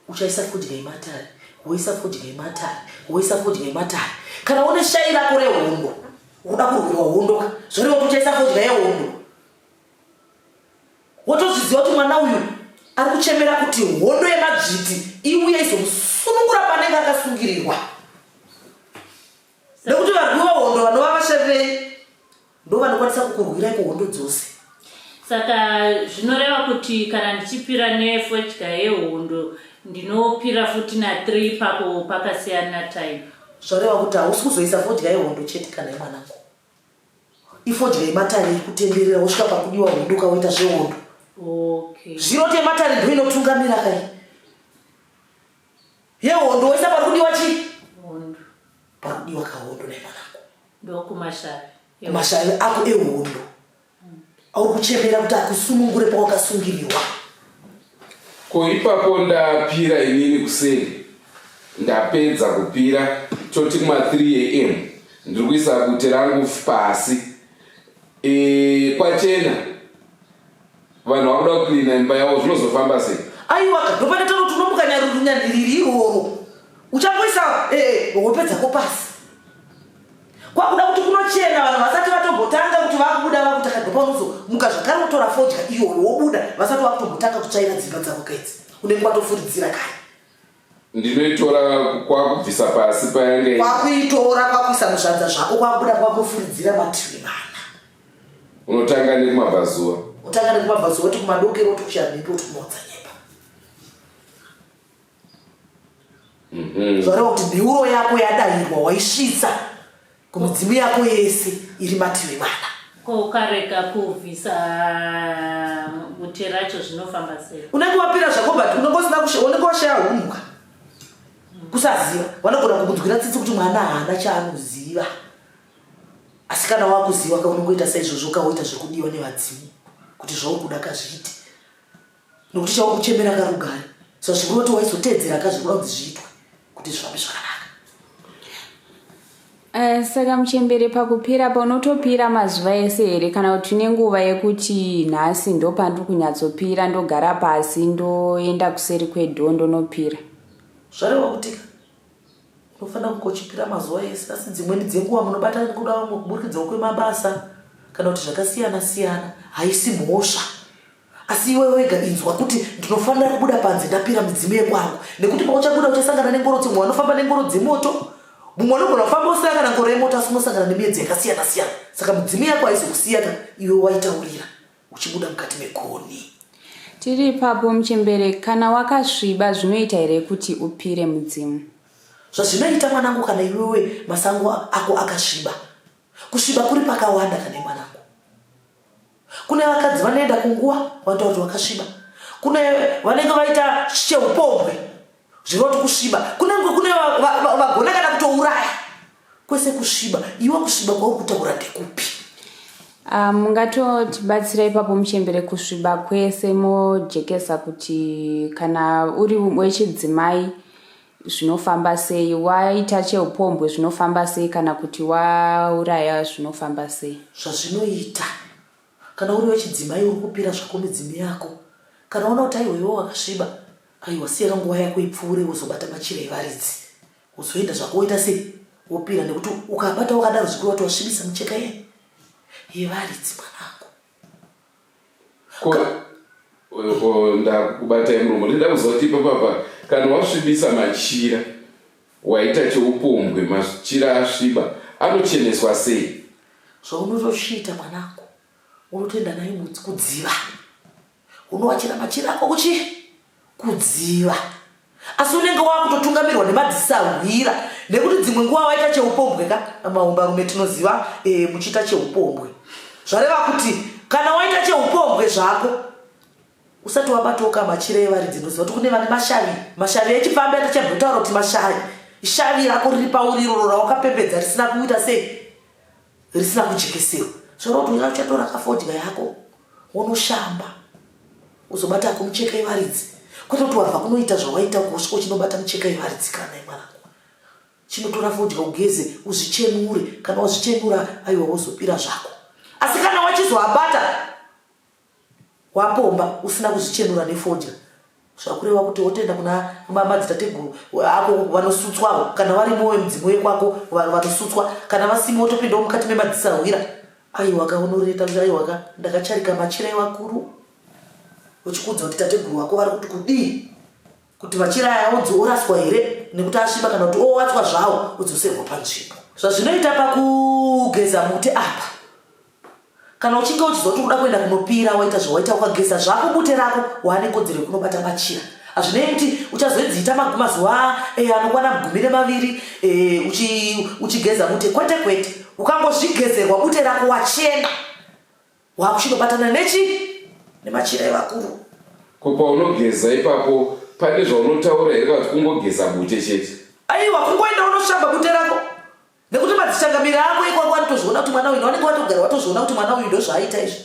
Uchaisa fodya yematare, woisa fodya yematare, woisa fodya yematare. Kana une shai rako rehondo, ukuda kurwirwa hondo ka, zvoreva kuti uchaisa fodya yehondo. Wotozviziva kuti mwana uyu ari kuchemera kuti hondo yemadzviti iuye izomusunungura panenge akasungirirwa. Nekuti varwi vehondo vanova vashavei ndo vanokwanisa kukurwirai kuhondo dzose. Saka zvinoreva kuti kana ndichipira nefodya yehondo ndinopira futi na 3 ipapo pakasiyana time. Zvareva kuti hausi kuzoisa fodya yehondo chete kana yemwanangu. Ifodya yematare iri kutenderera wosvika pakudiwa hondo ukaoita zvehondo. Okay. Zviroti yematare ndo inotungamira kai. Yehondo woisa pari kudiwa chii? Hondo. Pari kudiwa kahondo naye mwanangu. Ndokumashavi. Kumashavi ako ehondo. Auri kuchemera kuti akusunungure pawakasungirirwa. Ko ipapo ndapira inini kuseri ndapedza kupira toti kuma 3 am ndiri kuisa bute rangu pasi e, kwachena vanhu vakuda kucleana imba yavo zvinozofamba sei? Aiwaka ndopane tano tunomuka nyarurunyandiriri iroro uchangoisa eh, hope dzako pasi kwakuda kuti kunochena vanhu vasati vatombotanga kuti vakubuda vakutaka ndopaunozomuka zvakare wotora fodya iyoyo wobuda vasati vakutombotanga kutsvaira dzimba dzavo kaidzi unenge watofuridzira kare Ndinoitora kwakubvisa pasi payanga iri. Kwakuitora kwakuisa muzvanza zvako kwakubuda kwakufuridzira mativi mana. Unotanga nekumabvazuva. Utanga nekumabvazuva woti kumadokero woti kuchamhembe woti kumaodzanyemba. Zvareva kuti mhiuro yako yadairwa waisvitsa kumidzimu yako yese iri mativi mana. Ko ukarega kubvisa bute racho zvinofamba sei? Unenge wapira zvako but unenge usina kusha unenge washaya hunhu ka. Kusaziva vanogona kukunzwira tsitsi kuti mwana haana chaanoziva. Asi kana wakuziva ka unongoita saizvozvo ka woita zvekudiwa nevadzimu kuti zvauri kuda ka zviite. Nokuti chauri kuchemera ka rugare. So zvikureva kuti waizoteedzera ka zvikuda kunzi zviitwe kuti zvifambe zvakanaka. Saka muchembere pakupira apa unotopira mazuva ese here kana kuti une nguva yekuti nhasi ndopandiri kunyatsopira ndogara pasi ndoenda kuseri kwedhoo ndonopira? Zvareva kutika unofanira kunge uchipira mazuva ese asi dzimweni dzenguva munobata kuda vamwe kuburikidzawo kwemabasa kana kuti zvakasiyana siyana haisi mhosva. Asi iwe wega inzwa kuti ndinofanira kubuda panze ndapira midzimu yekwangu nekuti pauchabuda uchasangana nengoro dzimwe vanofamba nengoro dzemoto mumwe anogona kufamba usina kana ngoro yemoto asi unosangana nemiedzo yakasiyana siyana saka midzimu yako haizokusiya ka iwe waitaurira uchibuda mukati megoni. Tiri ipapo muchembere kana wakasviba zvinoita here kuti upire mudzimu? Zvazvinoita mwanangu kana iwewe masango ako akasviba. Kusviba kuri pakawanda kana mwanangu. Kune vakadzi vanoenda kunguva vanotaura kuti vakasviba. Kune vanenge vaita cheupombwe zvireva kuti kusviba. Kunenge kune vagona kana kutouraya. Kwese kusviba. Iwe kusviba kwauri kutaura ndekupi? Ah, mungatotibatsira ipapo muchembere kusviba kwese mojekesa kuti kana uri wechidzimai zvinofamba sei waita cheupombwe zvinofamba sei kana kuti wauraya zvinofamba sei zvazvinoita kana uri wechidzimai uri kupira zvako midzimu yako kana waona kuti aiwa iwe wakasviba aiwa siyana nguva yako ipfuure wozobata machira evaridzi wozoenda zvako woita sei wopira nekuti ukabata wakadaro zvikuru wati wasvibisa micheka ye yevaridzi mwanangu Ko ko ndakubatai muromo ndinoda kuziva kuti ipapapa kana wasvibisa machira waita cheupombwe machira asviba anocheneswa sei? Zvaunotosviita mwanangu unotoenda naye mudzi kudziva unowachira machira ako kuchi kudziva asi unenge wakutotungamirwa nemadzisahwira nekuti dzimwe nguva waita cheupombwe ka mahombarume tinoziva e, muchiita cheupombwe zvareva kuti kana waita cheupombwe zvako Usati wabatoka machira evaridzi ndoziva kuti kune vane mashavi, mashavi echipfambi atichambotaura kuti mashavi. Shavi rako riri pauri iroro rawakapembedza risina kuita sei? Risina kujekeserwa. Zvoreva kuti uya uchatora kafodya yako wonoshamba uzobata hako micheka yevaridzi kwete kuti wabva kunoita zvawaita uko usvika uchinobata micheka yevaridzi kana mwanangu. Chinotora fodya ugeze uzvichenure kana wazvichenura aiwa wozopira zvako asi kana wachizoabata wapomba usina kuzvichenura nefodya zvakureva kuti wotoenda kuna madzitateguru ako vanosutswawo kana varimo wemudzimu wekwako vanosutswa kana vasimo wotopindawo mukati memadzisahwira aiwaka unoreta kuti aiwaka ndakacharika machira evakuru uchikuudza kuti tateguru wako vari kuti kudii Kuti machira aya onzi oraswa here nekuti asviba kana kuti owatswa zvawo odzoserwa panzvimbo. Zvazvinoita pakugeza mute apa kana uchinge uchiziva kuti ukuda kuenda kunopira waita zvawaita ukageza zvako bute rako waane kodzero yekunobata machira hazvinei kuti uchazoidziita mazuva eh, anokwana gumi nemaviri eh, uchigeza bute kwete kwete ukangozvigezerwa bute rako wachena Wakuchinobatana nechi nemachira evakuru. Ko paunogeza ipapo pane zvaunotaura here kana kuti kungogeza bute chete? Aiwa kungoenda unoshamba bute rako nekuti madzichangamire ako ikwako vanotozviona kuti mwana uyu vanenge vatogara vatozviona kuti mwana uyu ndozvaaita izvi.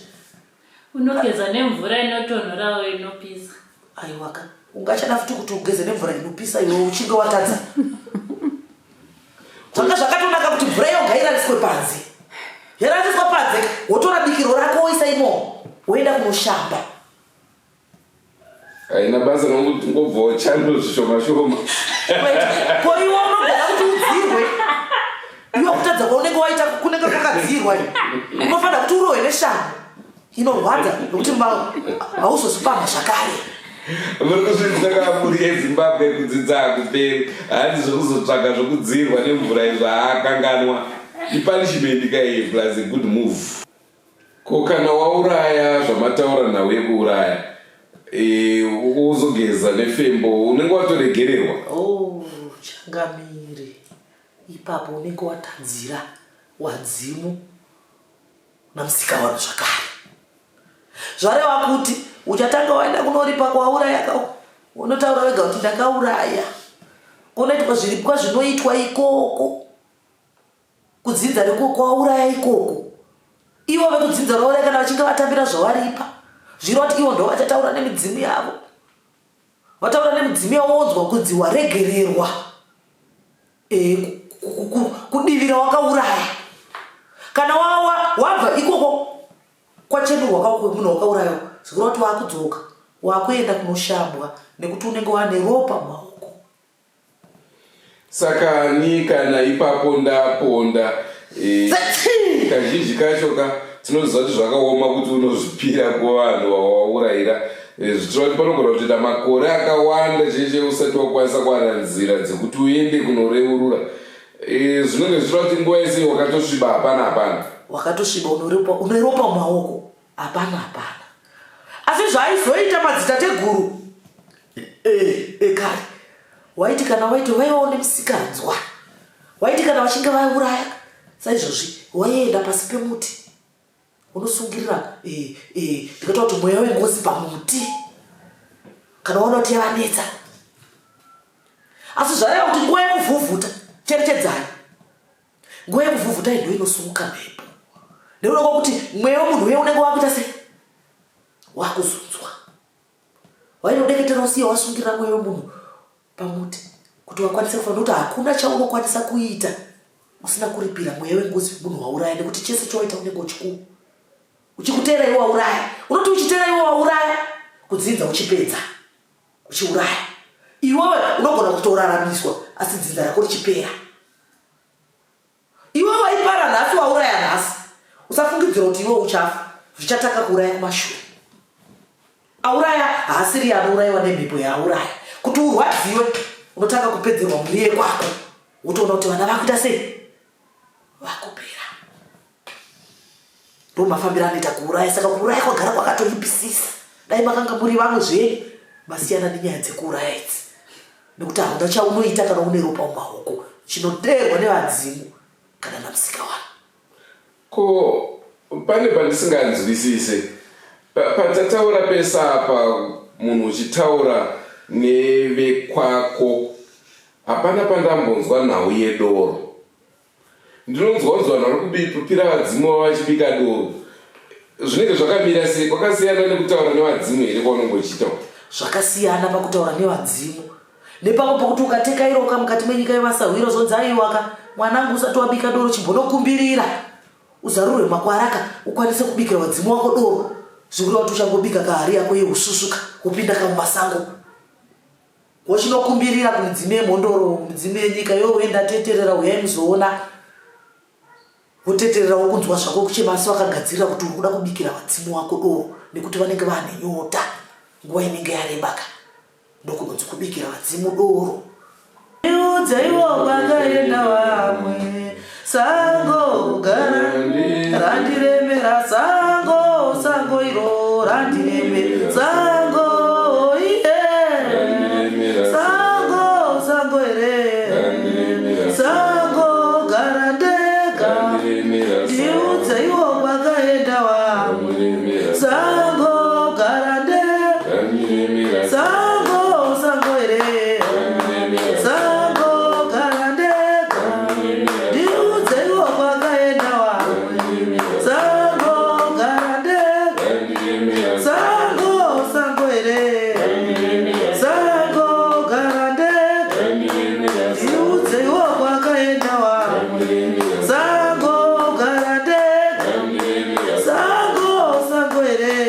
Unogeza nemvura inotonhorawo inopisa. Aiwaka ungachada futi kuti ugeze nemvura inopisa iwe uchinge watadza. Zvanga zvakatonaka kuti mvura iyo ngairariswe panze. Yarariswa panze wotora bikiro rako woisa imomo woenda kunoshamba. Haina basa nokuti ngobvawo chando zvishoma shoma. Ko iwe unogona kuti udzirwe. Iwe kutadza kwaunenge waita kunenge kwakadzirwa. Unofanira kuti urohwe neshambo. Inorwadza nokuti hauzozvipamha zvakare. Muri kuzvidzidza kamuri yeZimbabwe kudzidza hakuperi. Hanzi zvekuzotsvaga zvekudzirwa nemvura izvo haakanganwa. Ipunishment ka iyi plus a good move. Ko kana wauraya zvamataura nhau yekuuraya e, wozogeza nefembo unenge watoregererwa? Oh, changamire ipapo unenge watadzira wadzimu namusikavanhu zvakare zvareva kuti uchatanga waenda kunoripa kwauraya ka unotaura wega kuti ndakauraya kunoitwa zviripwa zvinoitwa ikoko kudzinza rekwauraya ikoko ivo vekudzinza vauraya kana vachinge vatambira zvawaripa zvireva kuti ivo ndo vachataura nemidzimu yavo vataura nemidzimu yavo wonzwa kunzi waregererwa e, kudivi rawakauraya kana wabva ikoko kwachenurwa kwako munhu wakauraya zvikureva kuti wakudzoka wakuenda kunoshambwa nekuti unenge wane ropa mumaoko Saka ni kana ipapo ndaponda eh, kazhinji kacho ka tinoziva kuti zvakaoma kuti unozvipira kuvanhu vawaurayira eh, zvichireva kuti panogona kutoita makore akawanda chaiche usati wakwanisa kuwana nzira dzekuti uende kunoreurura eh, zvinenge zvichireva kuti nguva yese wakatosviba hapana hapana wakatosviba uneropa mumaoko hapana hapana asi zvaaizoita madzitateguru ekare eh, waiti kana waiti vaivawo nemusikanzwa waiti kana vachinge vauraya saizvozvi waienda pasi pemuti unosungirira eh, eh, ndikataura kuti mweya wengozi pamuti kana waona kuti yavanetsa asi zvareva kuti nguva yekuvhuvhuta cherechedzai Nguva yekuvhuvhuta iyi ndoinosumuka mhepo nekuda kwekuti mweya wemunhu uye unenge wakuita sei wakuzunzwa wainodeketera usiye wasungirira mweya wemunhu pamuti kuti wakwanise kufa nekuti hakuna chaunokwanisa kuita usina kuripira mweya wengozi wemunhu wauraya nekuti chese chawaita unenge uchiku uchikuteera iwe wauraya unoti uchiteera iwe wauraya kudzinza uchipedza uchiuraya iwewe unogona kutoraramiswa asi dzinza rako richipera Iwe waipara nhasi wauraya nhasi usafungidzira kuti iwe uchafa zvichatanga kuuraya kumashure. Auraya haasiriye anourayiwa nemhepo yaauraya. Kuti urwadziwe unotanga kupedzerwa mhuri yekwako wotoona kuti vana vakuita sei vakupera. Ndomafambiro anoita kuuraya saka kuuraya kwagara kwakatoipisisa. Dai makanga muri vamwe zvenyu masiyana nenyaya dzekuuraya idzi. Nekuti hauna chaunoita kana une ropa mumaoko chinodeerwa nevadzimu kana namusikawanhu. Ko pane pandisinganzwisise. Patataura pese apa munhu uchitaura nevekwako hapana pandambonzwa nhau yedoro. Ndinonzwa kunzi vanhu vari kupira vadzimu vavo vachibika doro. Zvinenge zvakamira sei? Kwakasiyana nekutaura nevadzimu here kwaunenge uchiita? Zvakasiyana pakutaura nevadzimu nepamwe pokuti ukatekairooka mukati menyika yevasahwira zvonzi aiwaka mwanangu usati wabika doro chimbonokumbirira uzarurwe makwaraka ukwanise kubikira vadzimu wako doro zvikureva kuti uchangobika kahari yako yeusvusvuka wopinda kamumasango Wochinokumbirira kumidzimu yemhondoro, midzimu yenyika, yowe ndateterera huyai muzoona. Woteterera wokunzwa zvako kuchema asi vakagadzirira kuti uri kuda kubikira vadzimu wako doro nekuti vanenge vane nyota nguva inenge yarebaka. Ndokunonzi kubikira vadzimu doro. Ndiudzeiwo kwakaenda vamwe sango gara randiremera sango sango iro randiremera sango iye sango sango here sango gara ndega ndiudzeiwo kwakaenda vamwe sango gara ndega sango sango here sango gara ndega ndiudzeiwo kwakaenda wamwe sango gara ndega sango sango here sango gara ndega ndiudzeiwo kwakaenda wamwe sango gara ndega sango sango here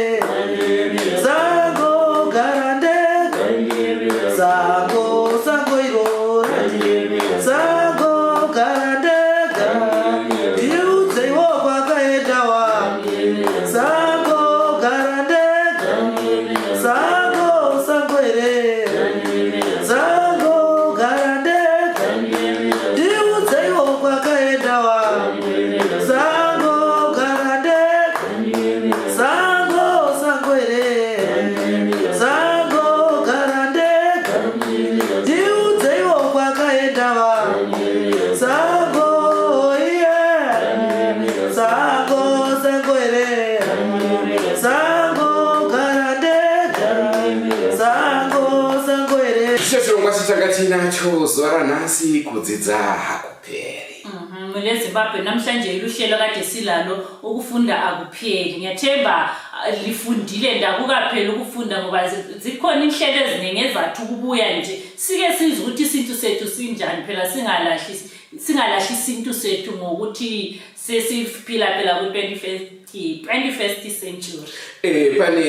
sango gara ndega sango sango iro sango gara ndega ndiudzeiwo kwakaenda wa sango gara ndega sango sango here sango gara ndega ndiudzeiwo kwakaenda wa sango gara ndega sango sango here sango gara ndega ndiudzeiwo kwakaenda va sango iye sango sango here sango gara ndega sango sango here Ndicho chirongwa chatanga tiinacho zuva ranhasi kudzidza hakuperi. Mule Zimbabwe namhlanje iluhlelo kade silalo ukufunda akupheli. Ngiyathemba lifundile ndakukapheli ukufunda ngoba zikhona inhlelo eziningi ezathi ukubuya nje. Sike sizwe ukuthi isintu sethu sinjani phela singalahli singalahli isintu sethu ngokuthi sesiphila phela ku 21st 21st century. Eh pane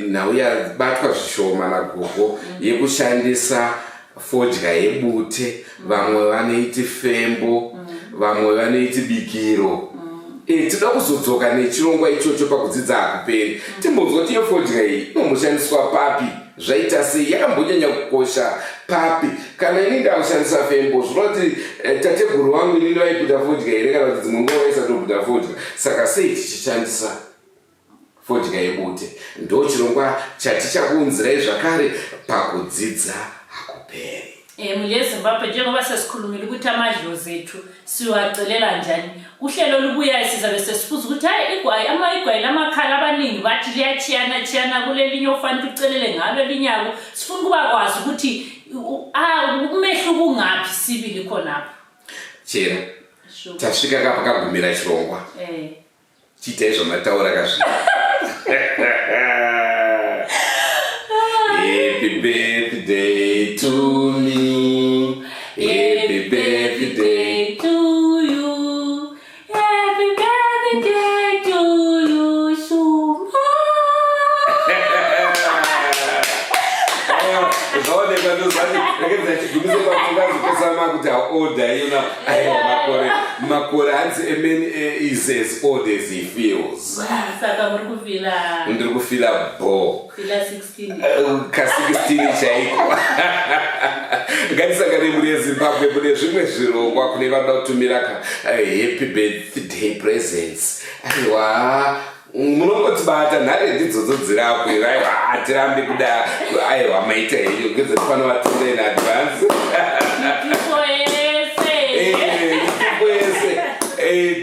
nhau yabatwa zvishoma nagogo yekushandisa fodya yebute vamwe vanoiti fembo vamwe vanoiti bikiro e, tinoda kuzodzoka nechirongwa ichocho pakudzidza hakuperi timbonzwa kuti iyo fodya iyi inomboshandiswa papi zvaita sei yakambonyanya kukosha papi kana ini ndakushandisa fembo zvinoti eh, tateguru vangu inini vaiputa fodya here kana kuti dzimwe nguva vaisatoputa fodya saka sei tichishandisa Fodya yebute ndochirongwa chatichakuunzirai zvakare pakudzidza hakuperi. Eh mule Zimbabwe njengoba sesikhulumile ukuthi amadlozi ethu siwacelela njani kuhlelo olubuyayo sizabe sesibuza ukuthi hayi igwayi ama igwayi lamakhala abaningi bathi liyatshiyana tshiyana kulelinye ofanele ucelele ngalo elinyako sifuna ukuba kwazi ukuthi ah umehluko ungaphi sibili khonapho Chera tasvika kapa kagumira chirongwa eh Chiitai zvamataura kazvino. Happy birthday to me. Happy birthday to you. Happy birthday to you, Shuma. Zvaonekwa ndozvati rekedza chigumise pamungazi makuti aoda iyona Aiwa makore makore hanzi a man eh, is as old as he feels. Saka muri kufila Ndiri kufila bho. fila 16. Eh, Ka 16 chaiko. Ngatisangane mhuri yeZimbabwe mune zvimwe zvirongwa kune vanoda kutumira ka eh, happy birthday presents. Aiwa munongotibata nhare ndidzodzo dzirapo iro aiwa hatirambi kuda aiwa maita henyu ngedzati pano vatenda in advance Mitupo yese. Eh, mitupo yese Eh,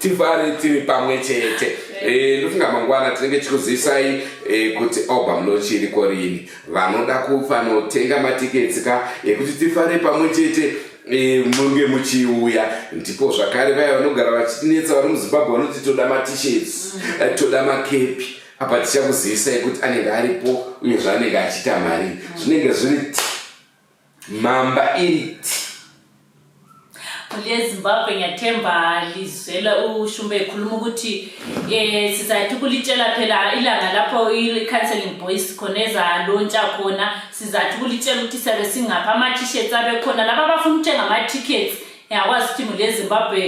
tifare tiri pamwe chete. Eh, ndofunga mangwana tinenge tichikuzivisai eh, kuti album launch iriko rini. Vanoda kufanotenga matiketsi ka ekuti tifare pamwe chete eh, munge muchiuya. Ndipo zvakare vaya vanogara vachitinetsa vari muZimbabwe vanoti toda matishets, toda makepi. Apa tichakuzivisai kuti anenge aripo uye zvaanenge achiita mari zvinenge zviri ti mamba iri ti. Mhuri yeZimbabwe ngiyathemba lizwela uShumba ekhuluma ukuthi eh sizathi ukulitshela phela ilanga lapho i-counseling boys khona ezalontsha khona sizathi ukulitshela ukuthi siyabe singaphi ama-t-shirts abekhona laba abafuna ukuthenga ama-tickets ngiyakwazi ukuthi mhuri yeZimbabwe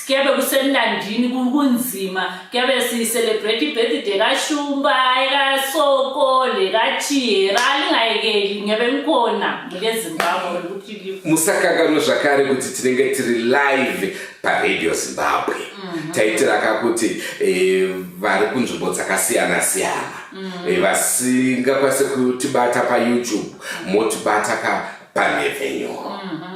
kuyabe kusemnandini kunzima kuyabe si-celebrate i-birthday kashumba ekasoko lekachihera lingayekeli ngiyabe ngikhona mulezimbabwe ukuthi musakanganwe zvakare kuti tinenge tiri live paradio zimbabwe mhm. taitira ka kuti eh, vari kunzvimbo dzakasiyana siyana mhm. eh, vasingakwanise kutibata payoutube motibata ka panhepfenyuro mhm.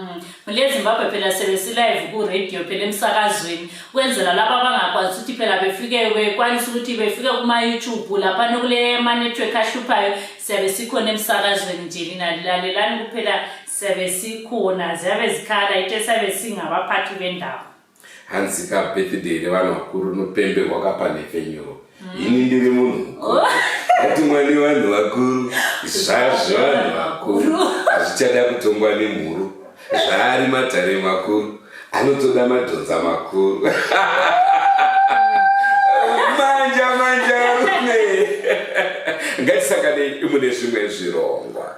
Mule Zimbabwe phela sebesilive ku-radio phela emsakazweni ukwenzela laba abangakwazi ukuthi phela befike bekwanise ukuthi befike kuma-youtube laphana kule ma-network ahluphayo siyabe sikhona emsakazweni nje lina lalelani kuphela siyabe sikhona ziyabe zikhala ite siyabe singabaphathi bendawo Hanzi ka birthday revanhu vakuru rinopemberwa ka panhepfenyuro. Ini ndiri munhu mukuru. Oh. Atumwa nevanhu vakuru. Zvazvevanhu vakuru. Hazvichada kutongwa nemhuru. Zvaari matare makuru. Anotoda madhonza makuru. Manja manja rume. Ngatisanganei mune zvimwe zvirongwa.